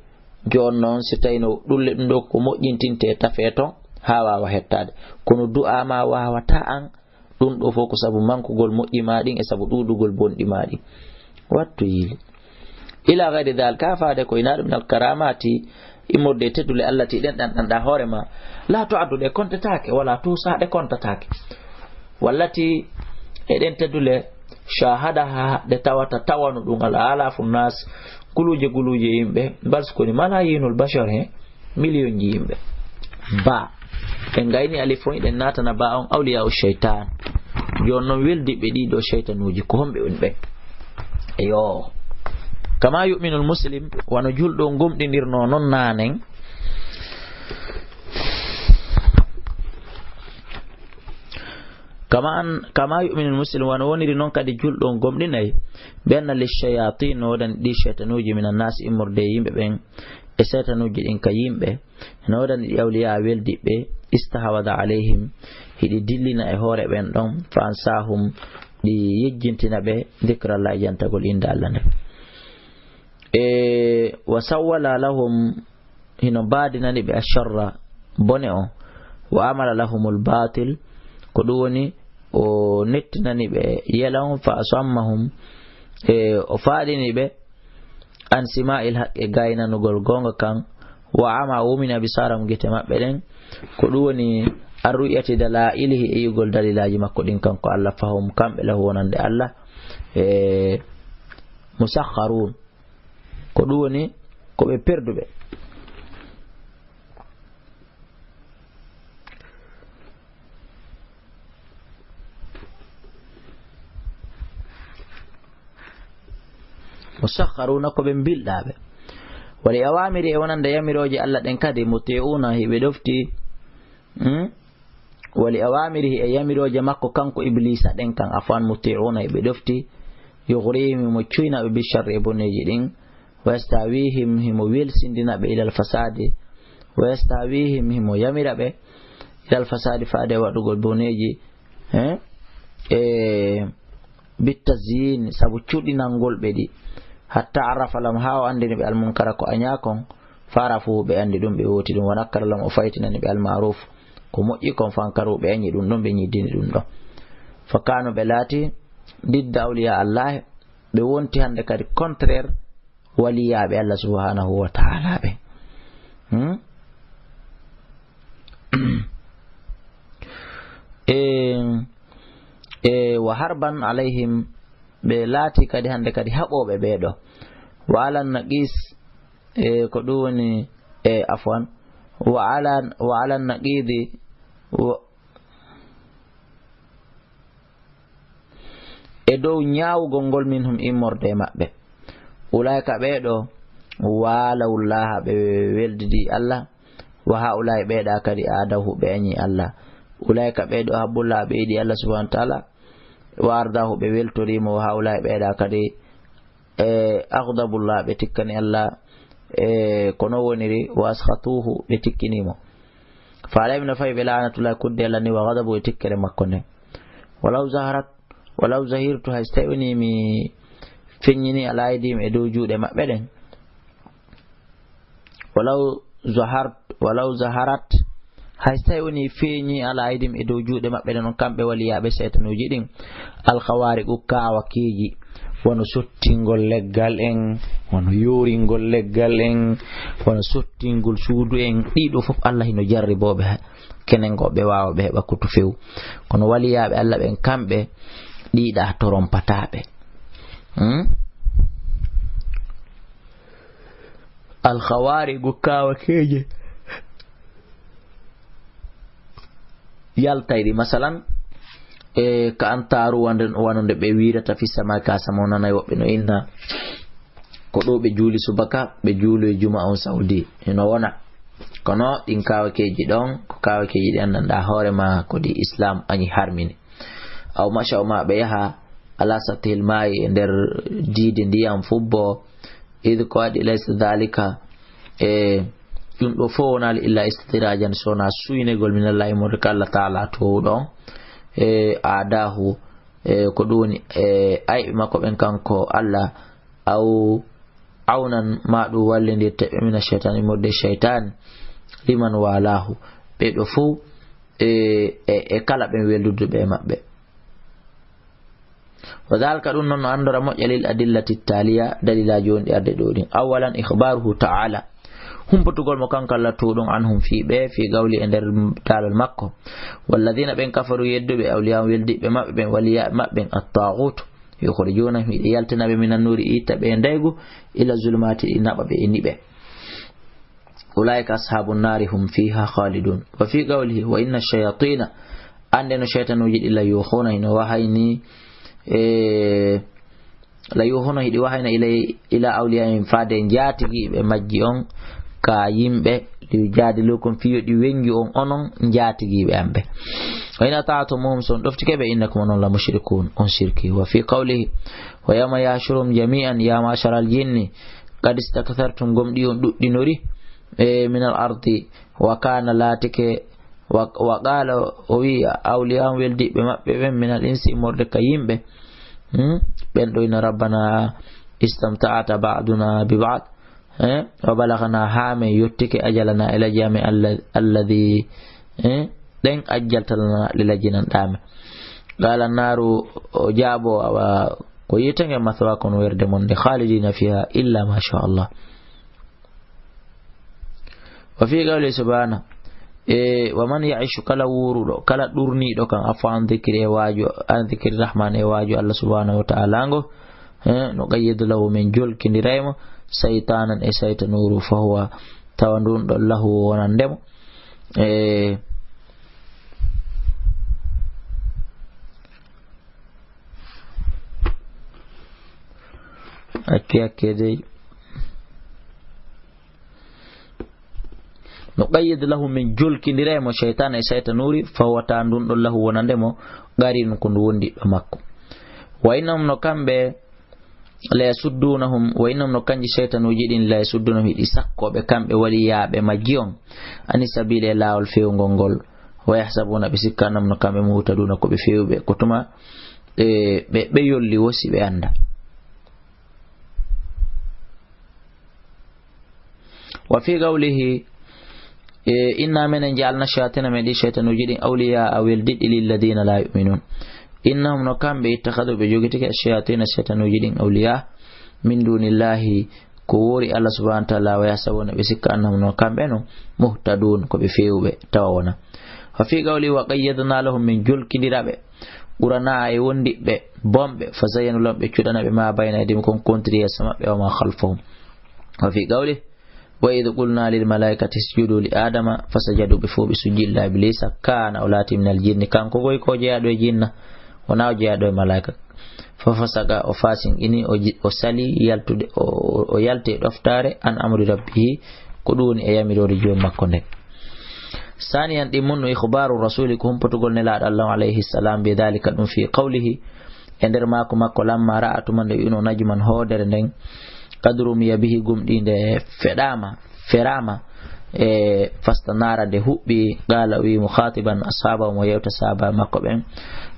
jooni noon, si tawi no ɗulle ɗum ɗo ko moƴƴintinte e tafee ton, haa waawa hettaade. Kono du'a ma waawata an, ɗum ɗo fof ko sabu mankugol moƴƴi ma ɗin e sabu ɗuuɗugol bonɗi ma ɗin. Wattu yiili. Ila gayri dalik, ka faade ko ina ɗum minal karamati, immorde e teddule Allah ti ɗen ɗanɗanɗa hoore ma. La tu'addu, ɗe kontataake, wala tuusa, ɗe kontataake. Wallati e ɗen teddule shahadaha, ɗe tawata tawano ɗum al alafu nas, guluuje guluuje yimɓe, bal so koni malayinul bashar he, miliyonji yimɓe. Ba, ɓe ngayni alif on, ɗen naatana ba on awliya u shaytan. Jooni noon weldiɓe ɗiɗo shaytanuuji, ko homɓe woni ɓen? Eyo. Kama yu'minul muslim, wano julɗo gomɗinirno noon naanen. Kama an, kama yu'minul muslim, wano woniri noon kadi julɗo on gomɗinay, bi anna lishayatin, no woodani ɗi shaytanuuji, minan nas, immorde e yimɓe ɓen, e shaytanuuji ɗin ka yimɓe, no woodani ɗi awliya weldiɓe, istahwada alayhim, hiɗi dillina e hoore ɓen ɗon, fa ansahum, ɗi yejjintina ɓe, dhikrallah, jantagol innde Allah nden. E wa sawwala lahum, hino mbaadinani ɓe asharra, bone on, wa amala lahumul batil, ko ɗum woni o nettinani ɓe yela on, fa asammahum, e o faaɗini ɓe an sima'il haqqe, gaynanugol goonga kan, Wa ama, o wumini absarahum, gite maɓɓe ɗen. Ko ɗum woni ar-ru'yati dalailihi, e yi'ugol dalilaaji makko ɗin kanko Allah, fahum, kamɓe, lahu, wonande Allah, e musakharun. Ko ɗum woni ko ɓe perduɓe. Musakharuna, ko ɓe bilɗaaɓe. Wa li awamiri, e wonande yamirooje Allah ɗen kadi, muti'una, hiɓe ɗofti. Hmm? Wa li awamirihi, e yamirooje makko kanko Iblisa ɗen kan, afwan, muti'una, hiɓe ɗofti. Yughrihim, himo cuyna ɓe, bi sharri, e boneeji ɗin. Wa yastahwihim, himo welsindina ɓe, ilal fasadi. Wa yastahwihim, himo yamira ɓe, ilal fasadi, faade e waɗugol boneeji, eh? E bittazyin, sabu cuɗinangol ɓe ɗi. Hatta arrafa lahum, haa o anndini ɓe, almunkara, ko añaa kon, fa'arafuhu, ɓe anndi ɗum, ɓe wooti ɗum, wa nakkara lahum, o faytinani ɓe, almaruf, ko moƴƴi kon, fankaru, ɓe añi ɗum ɗon, ɓe ñiddini ɗum ɗon. Fa kanu, ɓe laati, didda awliya Allah, ɓe wonti hannde kadi contraire waliyaaɓe Allah subhanahu wa ta'ala ɓe. Hmm? E, e, wa harban alayhim, ɓe laati kadi hannde kadi haɓooɓe ɓee ɗoo. Wa alan naqis, e, ko ɗum woni, e, afwan, wa alan, wa alan naqidi, wa, e dow ñaawugol ngol, minhum, immorde e maɓɓe. Ulaa'ika, ɓee ɗoo, walawullaha, ɓe weldidi Allah, wa ha'ulaa'i, ɓee ɗaa kadi, adawhu, ɓe añi Allah. Ulaa'ika, ɓee ɗoo, ahabbullah, ɓe yiɗi Allah subhanahu wa ta'ala, wa ardahu, ɓe weltoriimo, wa ha'ulaa'i, ɓee ɗaa kadi, e, aghdabullah, ɓe tikkani Allah, e, ko non woniri, wa askhatuhu, ɓe tikkiniimo. Fa alayhim, no fawi ɓe, la'natullah, kudde Allah ni, wa ghadabu, e tikkere makko nden. Walaw zaharat, walaw zahirtu, hay so tawi woni mi feññini, ala aydihim, e dow juuɗe maɓɓe ɗen. Walaw zahart, walaw zaharat, hay so tawi woni feeñi, ala aydihim, e dow juuɗe maɓɓe ɗen, on kamɓe waliyaaɓe seytanuuji ɗin, al khawariqu, kaawakeeji, wano sottingol leggal en, wano yoringol leggal en, wano sottingol suudu en, ɗiɗo fof Allah hino jarribooɓe ha-, kenen ko ɓe waawa ɓe heɓa kutu few. Kono waliyaaɓe Allah ɓen, kamɓe ɗiɗa torompataa ɓe. Hmm? Al khawariqu, kaawakeeje yaltay ɗi. Masalan, e ka antaaru wande, wano nde ɓe wiirata fi sama, ka sama o nanay woɓɓe no inna, ko ɗo ɓe juuli subaka, ɓe juuloy juma on Saudi. Hino wona. Kono ɗin kaawakeeji ɗon, ko kaawakeeji ɗi anndanɗaa hoore ma ko ɗi Islam añi harmini. Aw macha ma ɓe yaha ala sattihil maayi e nder diidi ndiyam fubbo, id ko waɗi laysa dhalika, e ɗum ɗo fof wonaali illa istidrajan, so wonaa suynegol min Allah, immorde ka Allah Taala toowuɗo on, e aadahu, e ko ɗum woni, e ayɓe makko ɓen kanko Allah, aw awnan, ma ɗum wallindirte ɓe, mina shaytan, immorde shaytan, liman walahu, ɓe ɗo fof, e, e, e kala ɓen weldude ɓe maɓɓe. Wa dhalika, ɗum noon no anndora moƴƴa, lil adillati taliya, dalilaaji wonɗi arde ɗo ɗin. Awwalan, ikhbaruhu ta'ala, humpitugol mo kanko Allah toowuɗo on, anhum, fii ɓe, fii qawli, e nder daalol makko, walladhina, ɓen, kafaru, yedduɓe, awliya, weldiɓe maɓɓe ɓen, waliyaaɓe maɓɓe ɓen, at-taghut, yukhrijuna, hiɗe yaltina ɓe, minan nuri, itta ɓe e ndaygu, ila zulumati, ɗi naɓa ɓe e niɓe. Ulaa'ika ashaabun naari hum fiihaa khaalidun. Wa fii qawlihi, wa inna shayaatiina, annde no shaytanuuji ɗi, la yuuhuuna, hino wahayni, e, la yuuhuuna, hiɗi wahayna ilay, ilaa awliyaa'ihim, faade njaatigiiɓe majji on, ka yimɓe, li yujaadiluukum, fii yo ɗi wenju on, onon njaatigiiɓe am ɓe. Wa in ata'tumuhum, so on ɗoftike ɓe, innakum, onon, la mushrikuun, on sirki. Wa fii qawlihi, wa yawma yahshuruhum jamii'an, ya ma'sharal jinni, qad istakthartum, gomɗii on ɗuɗɗinori, e, minal ardi, wa kaana, laatike, wa, wa qaala, o wi'i, awliyaa'uhum, weldiiɓe maɓɓe ɓen, minal insi, immorde ka yimɓe, hmm? Ɓen ɗo ina, rabbana istamta'ata ba'duna bi ba'd, eh? Wa balagana, haa men yottike, ajalana, ilaji amen, alla-, alladhi, eh? Ɗen ajjalta lana, ɗe lajjinanɗaa men. Qaala naaru, o jaabo, awa, ko yiite nge, mathwaakum, werde mon nde, khaalidina fiihaa, illa ma sha Allah. Wa fi qawli subhana, e, wa man yaishu, kala wuuruɗo, kala ɗurniiɗo kan, afa an dhikri, e waaju, an dhikri rahman, e waaju Allah subhanahu wa ta'ala ngo, e, no qayyid lahu, min jolkindiray mo, saytanan, e saytanuuru, fa huwa, tawa ndun ɗon lahu wonande mo. E, akke, akke dey. No qayyid lahu, min jolkindiray mo, shaytan e saytanuuri, fa huwa, ta ndun ɗon lahu wonande mo, qarin, ko ndu wondiɗɗo makko. Wa innahum, no kamɓe, la yasuddunahum, wa innahum, no kanji shaytanuuji ɗin, la yasuddunahum, hiɗi sakkoɓe kamɓe waliyaaɓe majji on, ani sabili, e laawol fewngol ngol, wa yahsabuna, ɓe sikka annahum, no kamɓe, muhtaduna, ko ɓe fewɓe, ko tuma, e, ɓe, ɓe yolli wosi ɓe annda. Wa fi qawlihi, e, inna, menen ja'alna shayatina, men ɗi shaytanuuji ɗin, awliya, a weldiɗɗi, lilladina la yu'minun. Innahum, no kamɓe, ittakhadhu, ɓe jogitike, shayatina, shaytanuuji ɗin, awliya, min dunillahi, ko woori Allah subhanahu wa ta'ala, wa yahsabuna, ɓe sikka, annahum, no kamɓe no, muhtadun, ko ɓe fewɓe, tawa wona. Wa fi qawli, wa qayyadna lahum, min jolkindiraɓe, qurana, e wondiɓɓe, bonɓe, fa zayyanu lahum, ɓe cuɗana ɓe, ma bayna aydihim, kon kontiri yeeso maɓɓe, wa ma khalfahum. Wa fi qawli, wa idh qulna lil malaikati isjudu li Adama, fasajadu, ɓe fof ɓe sujji illa Iblisa, kana, o laati, minal jinni, kanko koy ko jeyaaɗo e jinna, wona o jeyaaɗo e malaika. Fa fasaka, o fasinqini, o ji-, o sali yaltude, o, o, o yalti e ɗoftaare, an amri rabbihi, ko ɗum woni e yamiroore joom makko nden. Saniyan, ɗimmunno, ikhbaru rasuli, ko humpotugol nelaaɗo Allah on, alayhi salam, bi dhalika, ɗum fi qawlihi, e nder maaku makko, lamma ra'a, tuma nde wi'uno najman, hoodere nden, qad rumiya bihi, gum ɗi nde feɗaama, feraama, e fastanara, nde huɓɓi, qala, o wi, mukhatiban ashabahu, mo yewta sahaba makko ɓen,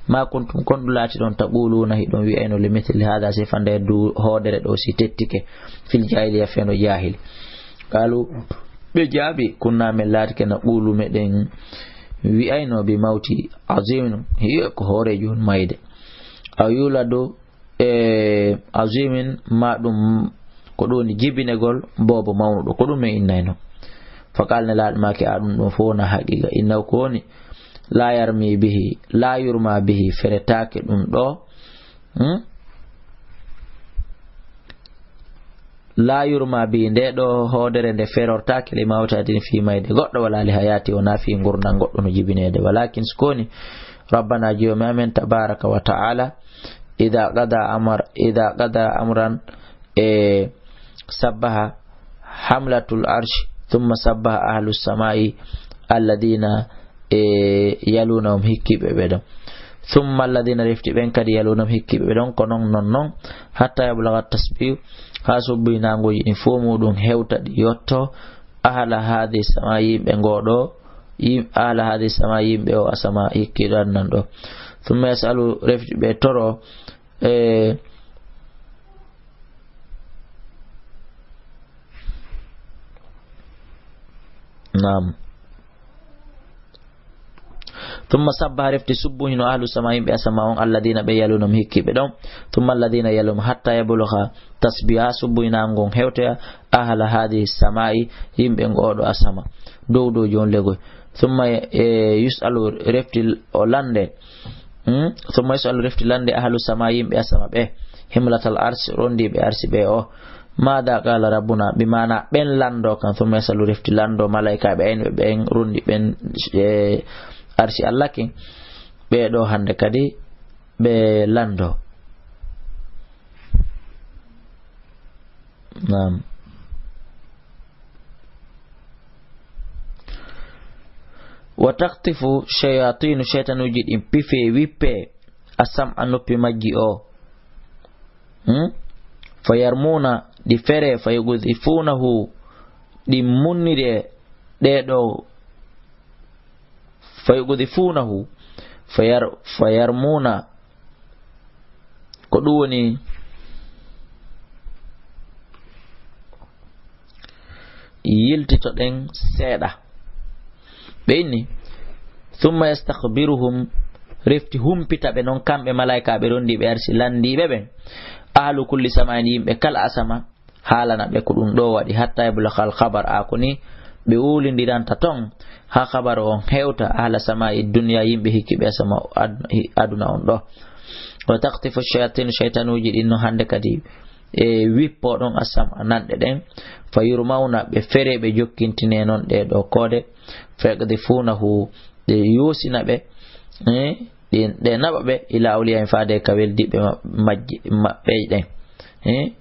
ma kuntum, kon ɗum laati ɗon, taquluna, hiɗon wi'ayno, li mithli hadha, sifa nde du hoodere ɗo si tettike, fil jahiliya, feno jahili. Qalu, ɓe jaabi, kunna, men laatike, naqulu, meɗen wi'ayno, bi mawti azimin, hiyo ko hoorejo on mayde. Aw yuladu, e, azimin, ma ɗum ko ɗum woni jibinegol boobo mawnuɗo, ko ɗum men innayno. Fa qala, nelaaɗo maaki, a, ɗum ɗum fof wona haqiqa, innahu, ko woni, la yarmi bihi, la yurma bihi, feretaake ɗum ɗo, hmm? La yurma bihi, nde ɗo hoodere nde ferortaake, li mawti, adin, fii mayde goɗɗo, wala li hayati, wona fii ngurndan goɗɗo no jibineede. Walakin, so ko woni, rabbana, joomi amen, tabaraka wa ta'ala, ida qada amar-, ida qada amran, e, sabbaha hamlatul arsh, thumma sabbaha ahlu samai alladina, e, yalunahum, hikkiɓe ɓe ɗon. Thumma alladina, refti ɓen kadi, yalunahum, hikkiɓe ɓe ɗon, ko non, non, non, hatta yabluga tasbihu, ha subbuy nanguji ɗin fof muɗum hewta, ɗi yotto, ahla hadi sama, yimɓe ngoɗo, yim-, ahla hadi sama, yimɓe o asama hikkiɗo annan ɗo. Thumma yasalu, refti ɓe toro, e, naam. Thumma sabbaha, refti subbuhino, ahlu sama, yimɓe asama on, alladina, ɓe yalunum, hikkiɓe ɗon. Thumma alladina yalum, hatta yabluha tasbiha, subbuhinaango ngon hewtoya, ahla hadihi samai, yimɓe ngoɗo asama, dow dow jon legoy. Thumma, e, yusalu, refti o lande. Hmm? Thumma yusalu, refti lande, ahlu sama, yimɓe asama ɓe, himlatal arsi, rondiɓe arsi ɓe o. Mada qala rabbuna, bi mana ɓen lando kan, thumma yasalu, refti lando malaikaaɓe en, ɓe ɓen rondi ɓen, e, arsi Allah kin. Ɓe ɗo hande kadi ɓe lando. Naam. Wa taqtifu shayatinu, shaytanuji ɗin pife, wippe, asam a noppi majji o. Hmm? Fa yarmuna, ɗi fere, fa yuqdhifunahu, ɗi munnire ɗe ɗo, fa yuqdhifunahu, fa yar-, fa yarmuna, ko ɗum woni yiltitoɗen seeɗa. Ɓe inni, thumma yastakhbiruhum, refti humpita ɓe non kamɓe malaikaaɓe rondiiɓe arsi landiiɓe ɓen. Ahlu kulli sama'in, yimɓe kala asama, haalana ɓe ko ɗum ɗo waɗi, hatta yablughal khabar, a ko ni ɓe wulindiranta ton, haa habaru on hewta, ahla samaa'i dunya, yimɓe hikkiiɓe asama ad-, hi-, aduna on ɗo. Wa taqtifu shayatin, shaytanuuji ɗin no hande kadi, e, wippo ɗon asama nanɗe ɗen. Fa yurmawna, ɓe fere, ɓe jokkintine non ɗe ɗo koode. Fa yaqdhifunahu, ɓe yosina ɓe, eh, ɗin, ɗe naɓa ɓe, ila awliya en faade ka weldiɓe ma-, majji, maɓɓe ɗen. Eh,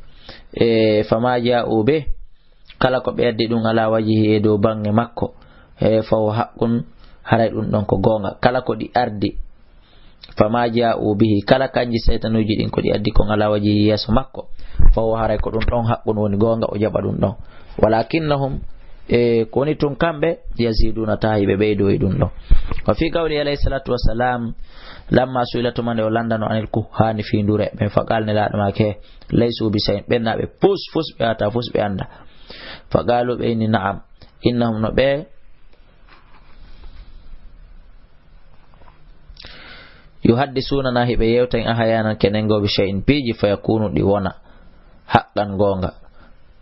e, fama ja'u be, kala ko ɓe addi ɗum ala wajhihi e dow bange makko, e, fa huwa haqqun, haray ɗum ɗon ko goonga. Kala ko ɗi ardi, fama ja'u bihi, kala kanji seytanuuji ɗin ko ɗi addi kon ala wajhihi yeeso makko, fa huwa, haray ko ɗum ɗon haqqun woni goonga, o jaɓa ɗum ɗon. Walakinnahum, e, ko woni tun kamɓe, yaziduna, tahi ɓe ɓeydo e ɗum ɗon. Wa fi qawli alayhi salatu wassalam, lamma su'ila, tuma nde o landano anil kuhani fi ndure ɓen, fa qala, Nelaaɗo maaki, laysu bi shay'in, ɓen na ɓe fus, fus ɓe wata, fus ɓe anda. Fa qalu, ɓe inni, na'am, innahum, no ɓe, yuhaddisuna, na hiɓe yewta en, ahyanan, kenen go, bi shay'in, piiji, fa yakunu, ɗi wona, haqqan, goonga.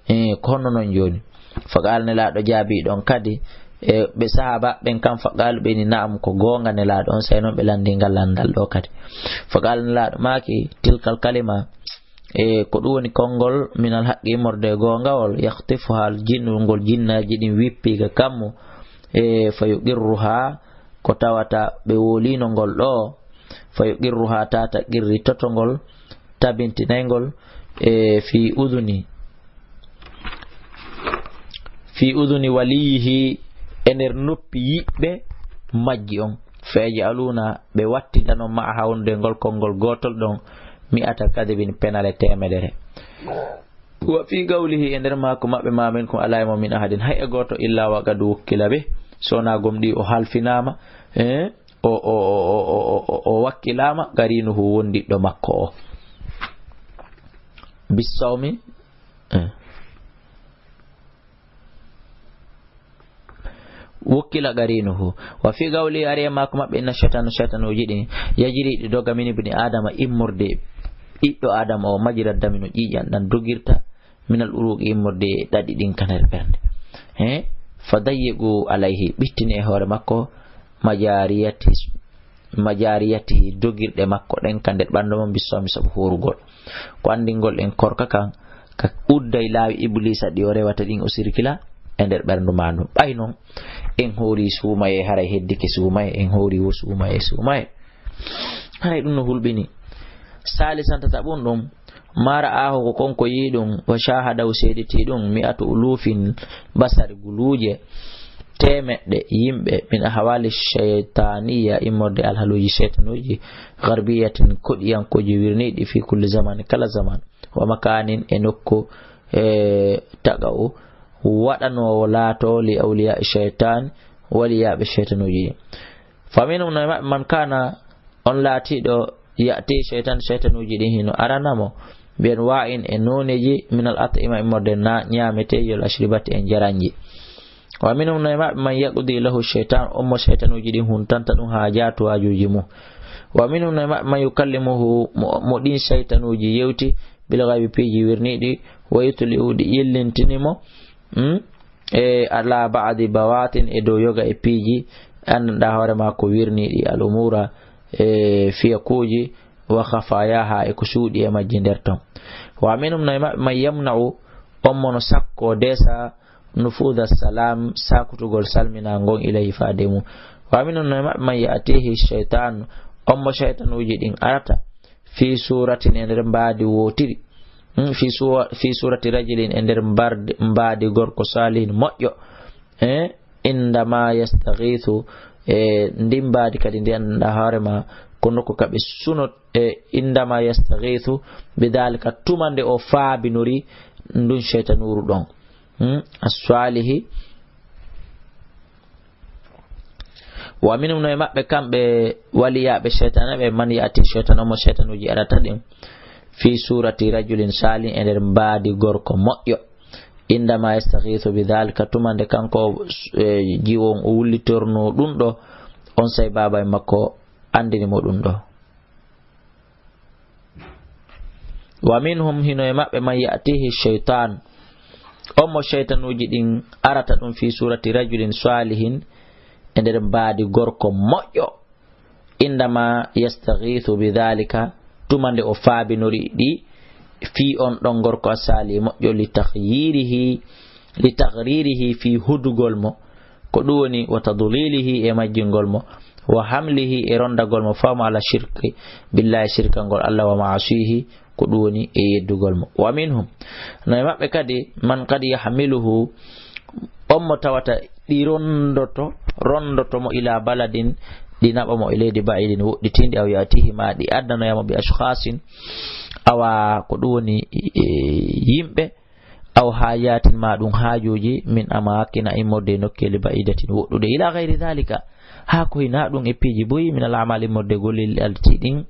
Eh, ko honno non jooni? Fa qaala, Nelaaɗo jaabii ɗon kadi, e ɓe sahaaba ɓen kam, fa qaalu, ɓe ni, na'am, ko goonga, Nelaaɗo on, sey non ɓe landii ngal landal ɗo kadi. Fa qaala, Nelaaɗo maaki, tilkal kalima, e ko ɗum woni konngol, minal haqqi, immorde e goongawol, yakhtifuha al jinnu, ngol jinnaaji ɗin wippi ka kammu, e fa yuqirruha, ko tawata ɓe woliino ngol ɗo, fa yuqirruha, tata qirritoto ngol, tabintinay ngol, e fi uduni, fi uduni waliyihi, e nder noppi yiɓɓe majji on, fa yaj'aluna, ɓe wattida non, ma'aha, wonde ngol konngol gootol ɗon, mi'ata kadibin, penale teemedere. Wa fi qawlihi, e nder maako maɓɓe, ma minkum, alaa e mon, min ahadin, hay e gooto, illa wa qad wukkila bih, so wonaa gomɗii o halfinaama, eh, o, o, o wakkilaama, qarinuhu, wondiɗɗo makko o. Bissawmi, eh. Wukkila qarinuhu. Wa fi qawli, ari e maako maɓɓe, inna shaytanu, shaytanuuji ɗin, yajri, ɗi doga, min ibni Adama, immorde ɓiɗɗo Adama o, majra dami, no ƴiiƴan ɗan dogirta, minal uruqi, immorde e ɗaɗi ɗin ka nder ɓernde. He? Fa dayyiqu alayhi, ɓittini e hoore makko, majariyati, majariyatihi, dogirɗe makko ɗen ka nder ɓandu mum, bissawmi, sabu hoorugol. Ko anndingol en korka kan, ka udday laawi Ibliisa ɗi o rewata ɗin, o sirkila e nder ɓerndu maa ndun. Ɓay non, en hoori suumaye, haray heddike suumaye, en hoori wo suumaye, suumaye. Haray ɗum no hulɓini. Saalisan, tataɓun ɗum, ma ra'aahu, ko kon ko yii ɗum, wa shahadahu, seeditii ɗum, mi'atu ulufin, basari guluuje, teemeɗɗe yimɓe, min ahwali shaytaniya, immorde alhaluuji shaytanuuji, garbiyatin, koɗiyankooji wirniiɗi, fi kulli zamani, kala zaman, wa makanin, e nokku, e taqa o waɗanoowo laatoo, li awliya shaytan, waliyaaɓe shaytanuuji. Fa minhum, no e maɓɓe, man kana, on laatiiɗo, ya'ti shaytan, shaytanuuji ɗin hino arana mo, bi anwa'in, e nooneeji, minal at'ima, immorde na ñaameteeji, wal ashribati, e njaranji. Wa minhum, no e maɓɓe, man yaqdi lahu shaytan, on mo shaytanuuji ɗin huntanta ɗum haajaatu, waajuuji mum. Wa minhum, no e maɓɓe, man yukallimuhu, mo, mo ɗin shaytanuuji yewti, bil ghaybi, piiji wirniiɗi, wa yutli'u, ɗi yillintini mo, hmm? E ala ba'di bawatin, e dow yoga e piiji, anndanɗaa hoore maa ko wirniiɗi, al umuura, e fiyakuuji, wa khafayaha, e ko suuɗi e majji nder ton. Wa minhum, no e maɓɓe, man yamna'u, on mo no sakko desa, nufuda salam, sakutugol salminaa ngon, ilayhi, faade mum. Wa minhum, no e maɓɓe, man ya'tihi shaytan, on mo shaytanuuji ɗin arata, fi suratin, e nder mbaadi wootiri. Hmm, fi suwa-, fi surati rajulin, e nder mbardi-, mbaadi gorko salihin moƴƴo. Eh, indama yastaghithu, e ndin mbaadi kadi ndi anndanɗaa hoore maa, ko nokku ka ɓe sunot, e indama yastaghithu, bidhalika, tuma nde o faabinori ndun shaytanuuru ɗon. Hmm, as-salihi. Wa minhum, no e maɓɓe kamɓe waliyaaɓe shaytana ɓe, man ya'ti shaytan, on mo shaytanuuji arata ɗin, fi surati rajulin salih, e nder mbaadi gorko moƴƴo. Indama yastaghithu bidhalika, tuma nde kanko, e, jiwo on o wullitorno ɗum ɗo, on say baaba e makko andini mo ɗum ɗo. Wa minhum, hino e maɓɓe, man ya'tihi shaytan, on mo shaytanuuji ɗin arata ɗum fi surati rajulin salihin, e nder mbaadi gorko moƴƴo, indama yastaghiithu bi dhalika, tuma nde o faabinori ɗi fii on ɗon gorko asali moƴƴo, li taghyirihi, li taghririhi fii hudugol mo, ko ɗum woni wa tadlilihi e majjingol mo, wa hamlihi e rondagol mo fawmo ala shirki billahi, shirkangol Allah, wa ma'asihi, ko ɗum woni e yeddugol mo. Wa minhum, no e maɓɓe kadi, man qad yahmiluhu, on mo tawata ɗi rondoto, rondoto mo ila baladin, ɗi naɓa mo e leydi ba'idin woɗɗitindi, aw ya'tihi, ma ɗi addanoya mo bi ashkhasin, awa ko ɗum woni, e, yimɓe, aw hajatin, ma ɗum haajuuji, min amakina, immorde e nokkeeli ba'idatin woɗɗuɗe, ila ghayri dhalika, haa ko hina ɗum e piiji buy, min al a'mal, immorde e golleeli alti ɗin,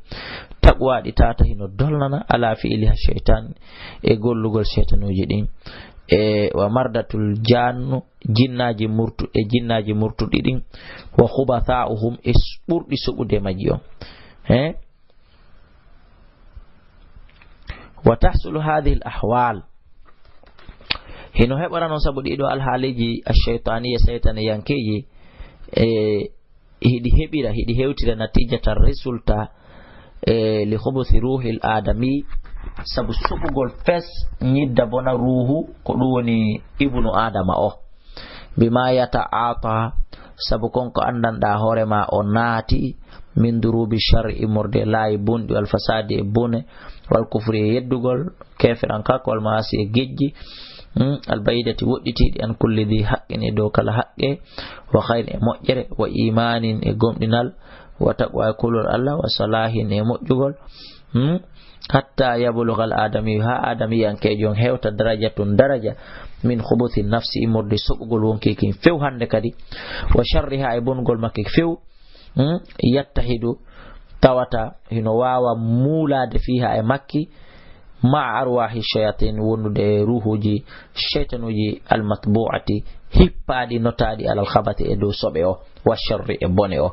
taqwa ɗi tata hino dolnana, ala fi'liha shaytan, e gollugol shaytanuuji ɗin, e wa mardatul jannu, jinnaaji murtu-, e jinnaaji murtuɗi ɗin, wa khubatha'uhum, e s-, ɓurɗi suɓude majji on. He? Wa tahsulu hadhihi al ahwal. Hino heɓora non sabu ɗiɗo alhaaliiji ash-shaytaniya, shaytaniyankeeji, e hiɗi heɓira, hiɗi hewtira natijata, résultat, e li khubuthi ruhil adami, sabu suɓugol fes ñidda bona ruuhu, ko ɗum woni ibnu Adama o. Bima yata'ata, sabu kon ko anndanɗaa hoore ma o naati, min durubi sharri, immorde e laawi bonɗi, wal fasadi e bone, wal kufri e yeddugol, keeferankako, wal maasi e gejji, hmm, al baidati woɗɗitiiɗi, an kulli dhi haqqin e dow kala haqqe, wa khairin e moƴƴere, wa imanin e gomɗinal, wa taqwa e kulol Allah, wa salahin e moƴƴugol, hmm, hatta yabluga al adami, haa adamiyankeejo on hewta darajatun daraja, min khubuthi nafsi, immorde soɓugol wonkii kin few hannde kadi, wa sharriha e bongol makki few, hmm, yattahidu, tawata hino waawa muulaade fiha e makki, ma arwahi shayatin, wondude e ruhuuji shaytanuuji, al matbu'ati, hippaaɗi, notaaɗi, alal khabathi, e dow soɓe o, wa sharri, e bone o,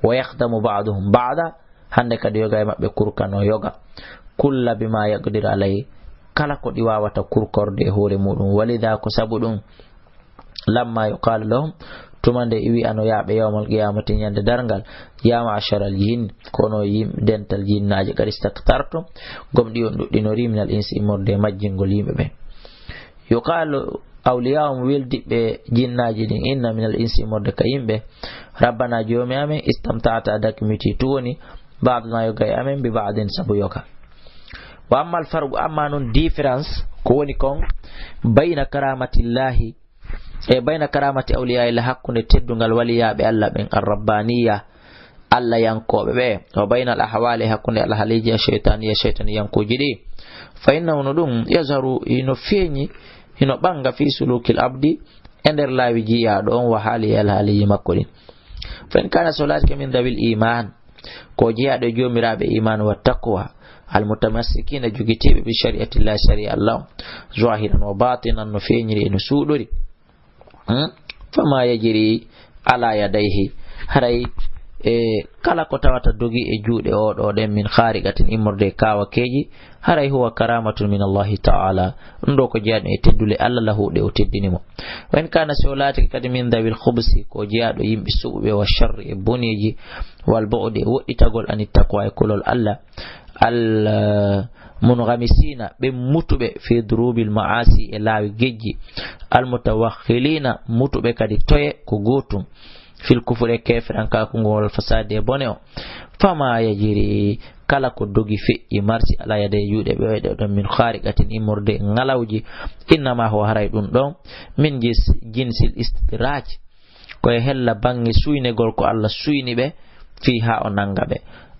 wa yakhdamu ba'duhum ba'da, hannde kadi yoga e maɓɓe kurkano yoga, kulla bima yaqdiru alayhi, kala ko ɗi waawata kurkorde e hoore muɗum. Walidha, ko sabu ɗum, lamma yuqalu lahum, tuma nde wi'anoyaaɓe yawmal qiyamati, ñande darngal, ya ma'sharal jinn, kono yim-, dental jinnaaji, qad istaktartum, gomɗi on ɗuɗɗinori, minal insi, immorde e majjingol yimɓe ɓen. Yuqalu awliya'uhum, weldiɓɓe jinnaaji ɗin, inna minal insi, immorde ka yimɓe, rabbana, joomi amen, istamta'ta, a dakmiti, tuwoni, ba'duna, yoga e amen, bi ba'din, sabu yoga. Wa ammal farqu, amma non différence, ko woni kon, bayna karamatillahi, e bayna karamati awliya illah, hakkunde teddungal waliyaaɓe Allah ɓen, arrabbaniya, Allah yankooɓe ɓe, wa bayna al ahwali, hakkunde alhaaliiji ash-shaytaniya, shaytaniyankuuji ɗi. Fa innahu, no ɗum, yazharu, hino feeñi, hino ɓanga, fi sulukil abdi, e nder laawi jiyaaɗo on, wa haali, e alhaaliiji makko ɗin. Fa in kana, so laatika, min dhawil iman, ko jeyaaɗo e joomiraaɓe iman wa taqwa, al mutamassikina, jogitiiɓe, bi shari'atillah, shari'a Allah on, zahiran wa batinan, no feeñiri e no suuɗori. Hmm? Fama yajri ala yadayhi, haray, e, kala ko tawata dogi e juuɗe o ɗo ɗen, min khariqatin, immorde e kaawakeeji, haray huwa karamatun min Allahi ta'ala, ɗum ɗo ko jeyaaɗum e teddule Allah, lahu, ɗe o teddini mo. Wa in kana, si o laatike kadi, min dhawil khubsi, ko jeyaaɗo yimɓe suɓuɓe, wa sharri, e boneeji, wal bu'di, e woɗɗitagol, anit taqwa, e kulol Allah, al, eh, munghamisina, ɓe mutuɓe, fi durubil ma'asi, e laawi gejji, al mutawakhilina, mutuɓe kadi toye, ko gootum, fil kufri, e keeferankaaku ngol, wal fasadi, e bone o. Fama yajri, kala ko dogi feƴƴi, marsi, ala yaday, juuɗe ɓe ɗo ɗon, min khariqatin, immorde e ngalawji, innama huwa, haray ɗum ɗon, min jins-, jinsil istidraj, ko e hella baŋŋe suynegol ko Allah suyni ɓe, fii haa o nannga ɓe.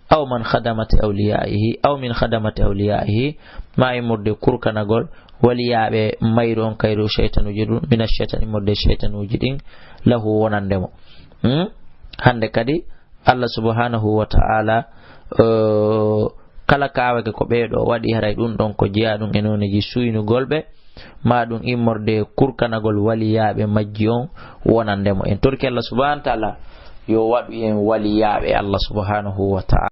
Aw man khadamati awliyaihi, aw min khadamati awliyaihi, ma immorde kurkanagol waliyaaɓe mayru on kayru shaytanuuji ɗum, mina shaytan, immorde shaytanuuji ɗin, lahu wonande mo. Hmm? Hannde kadi, Allah subhanahu wa ta'ala, eh, kala kaawake ko ɓee ɗoo waɗi, haray ɗum ɗon ko jeyaa ɗum e nooneeji suynugol ɓe, maa ɗum immorde kurkanagol waliyaaɓe majji on wonande mo. En torki Allah subhanahu wa ta'ala yo waɗu en waliyaaɓe Allah subhanahu wa ta'ala.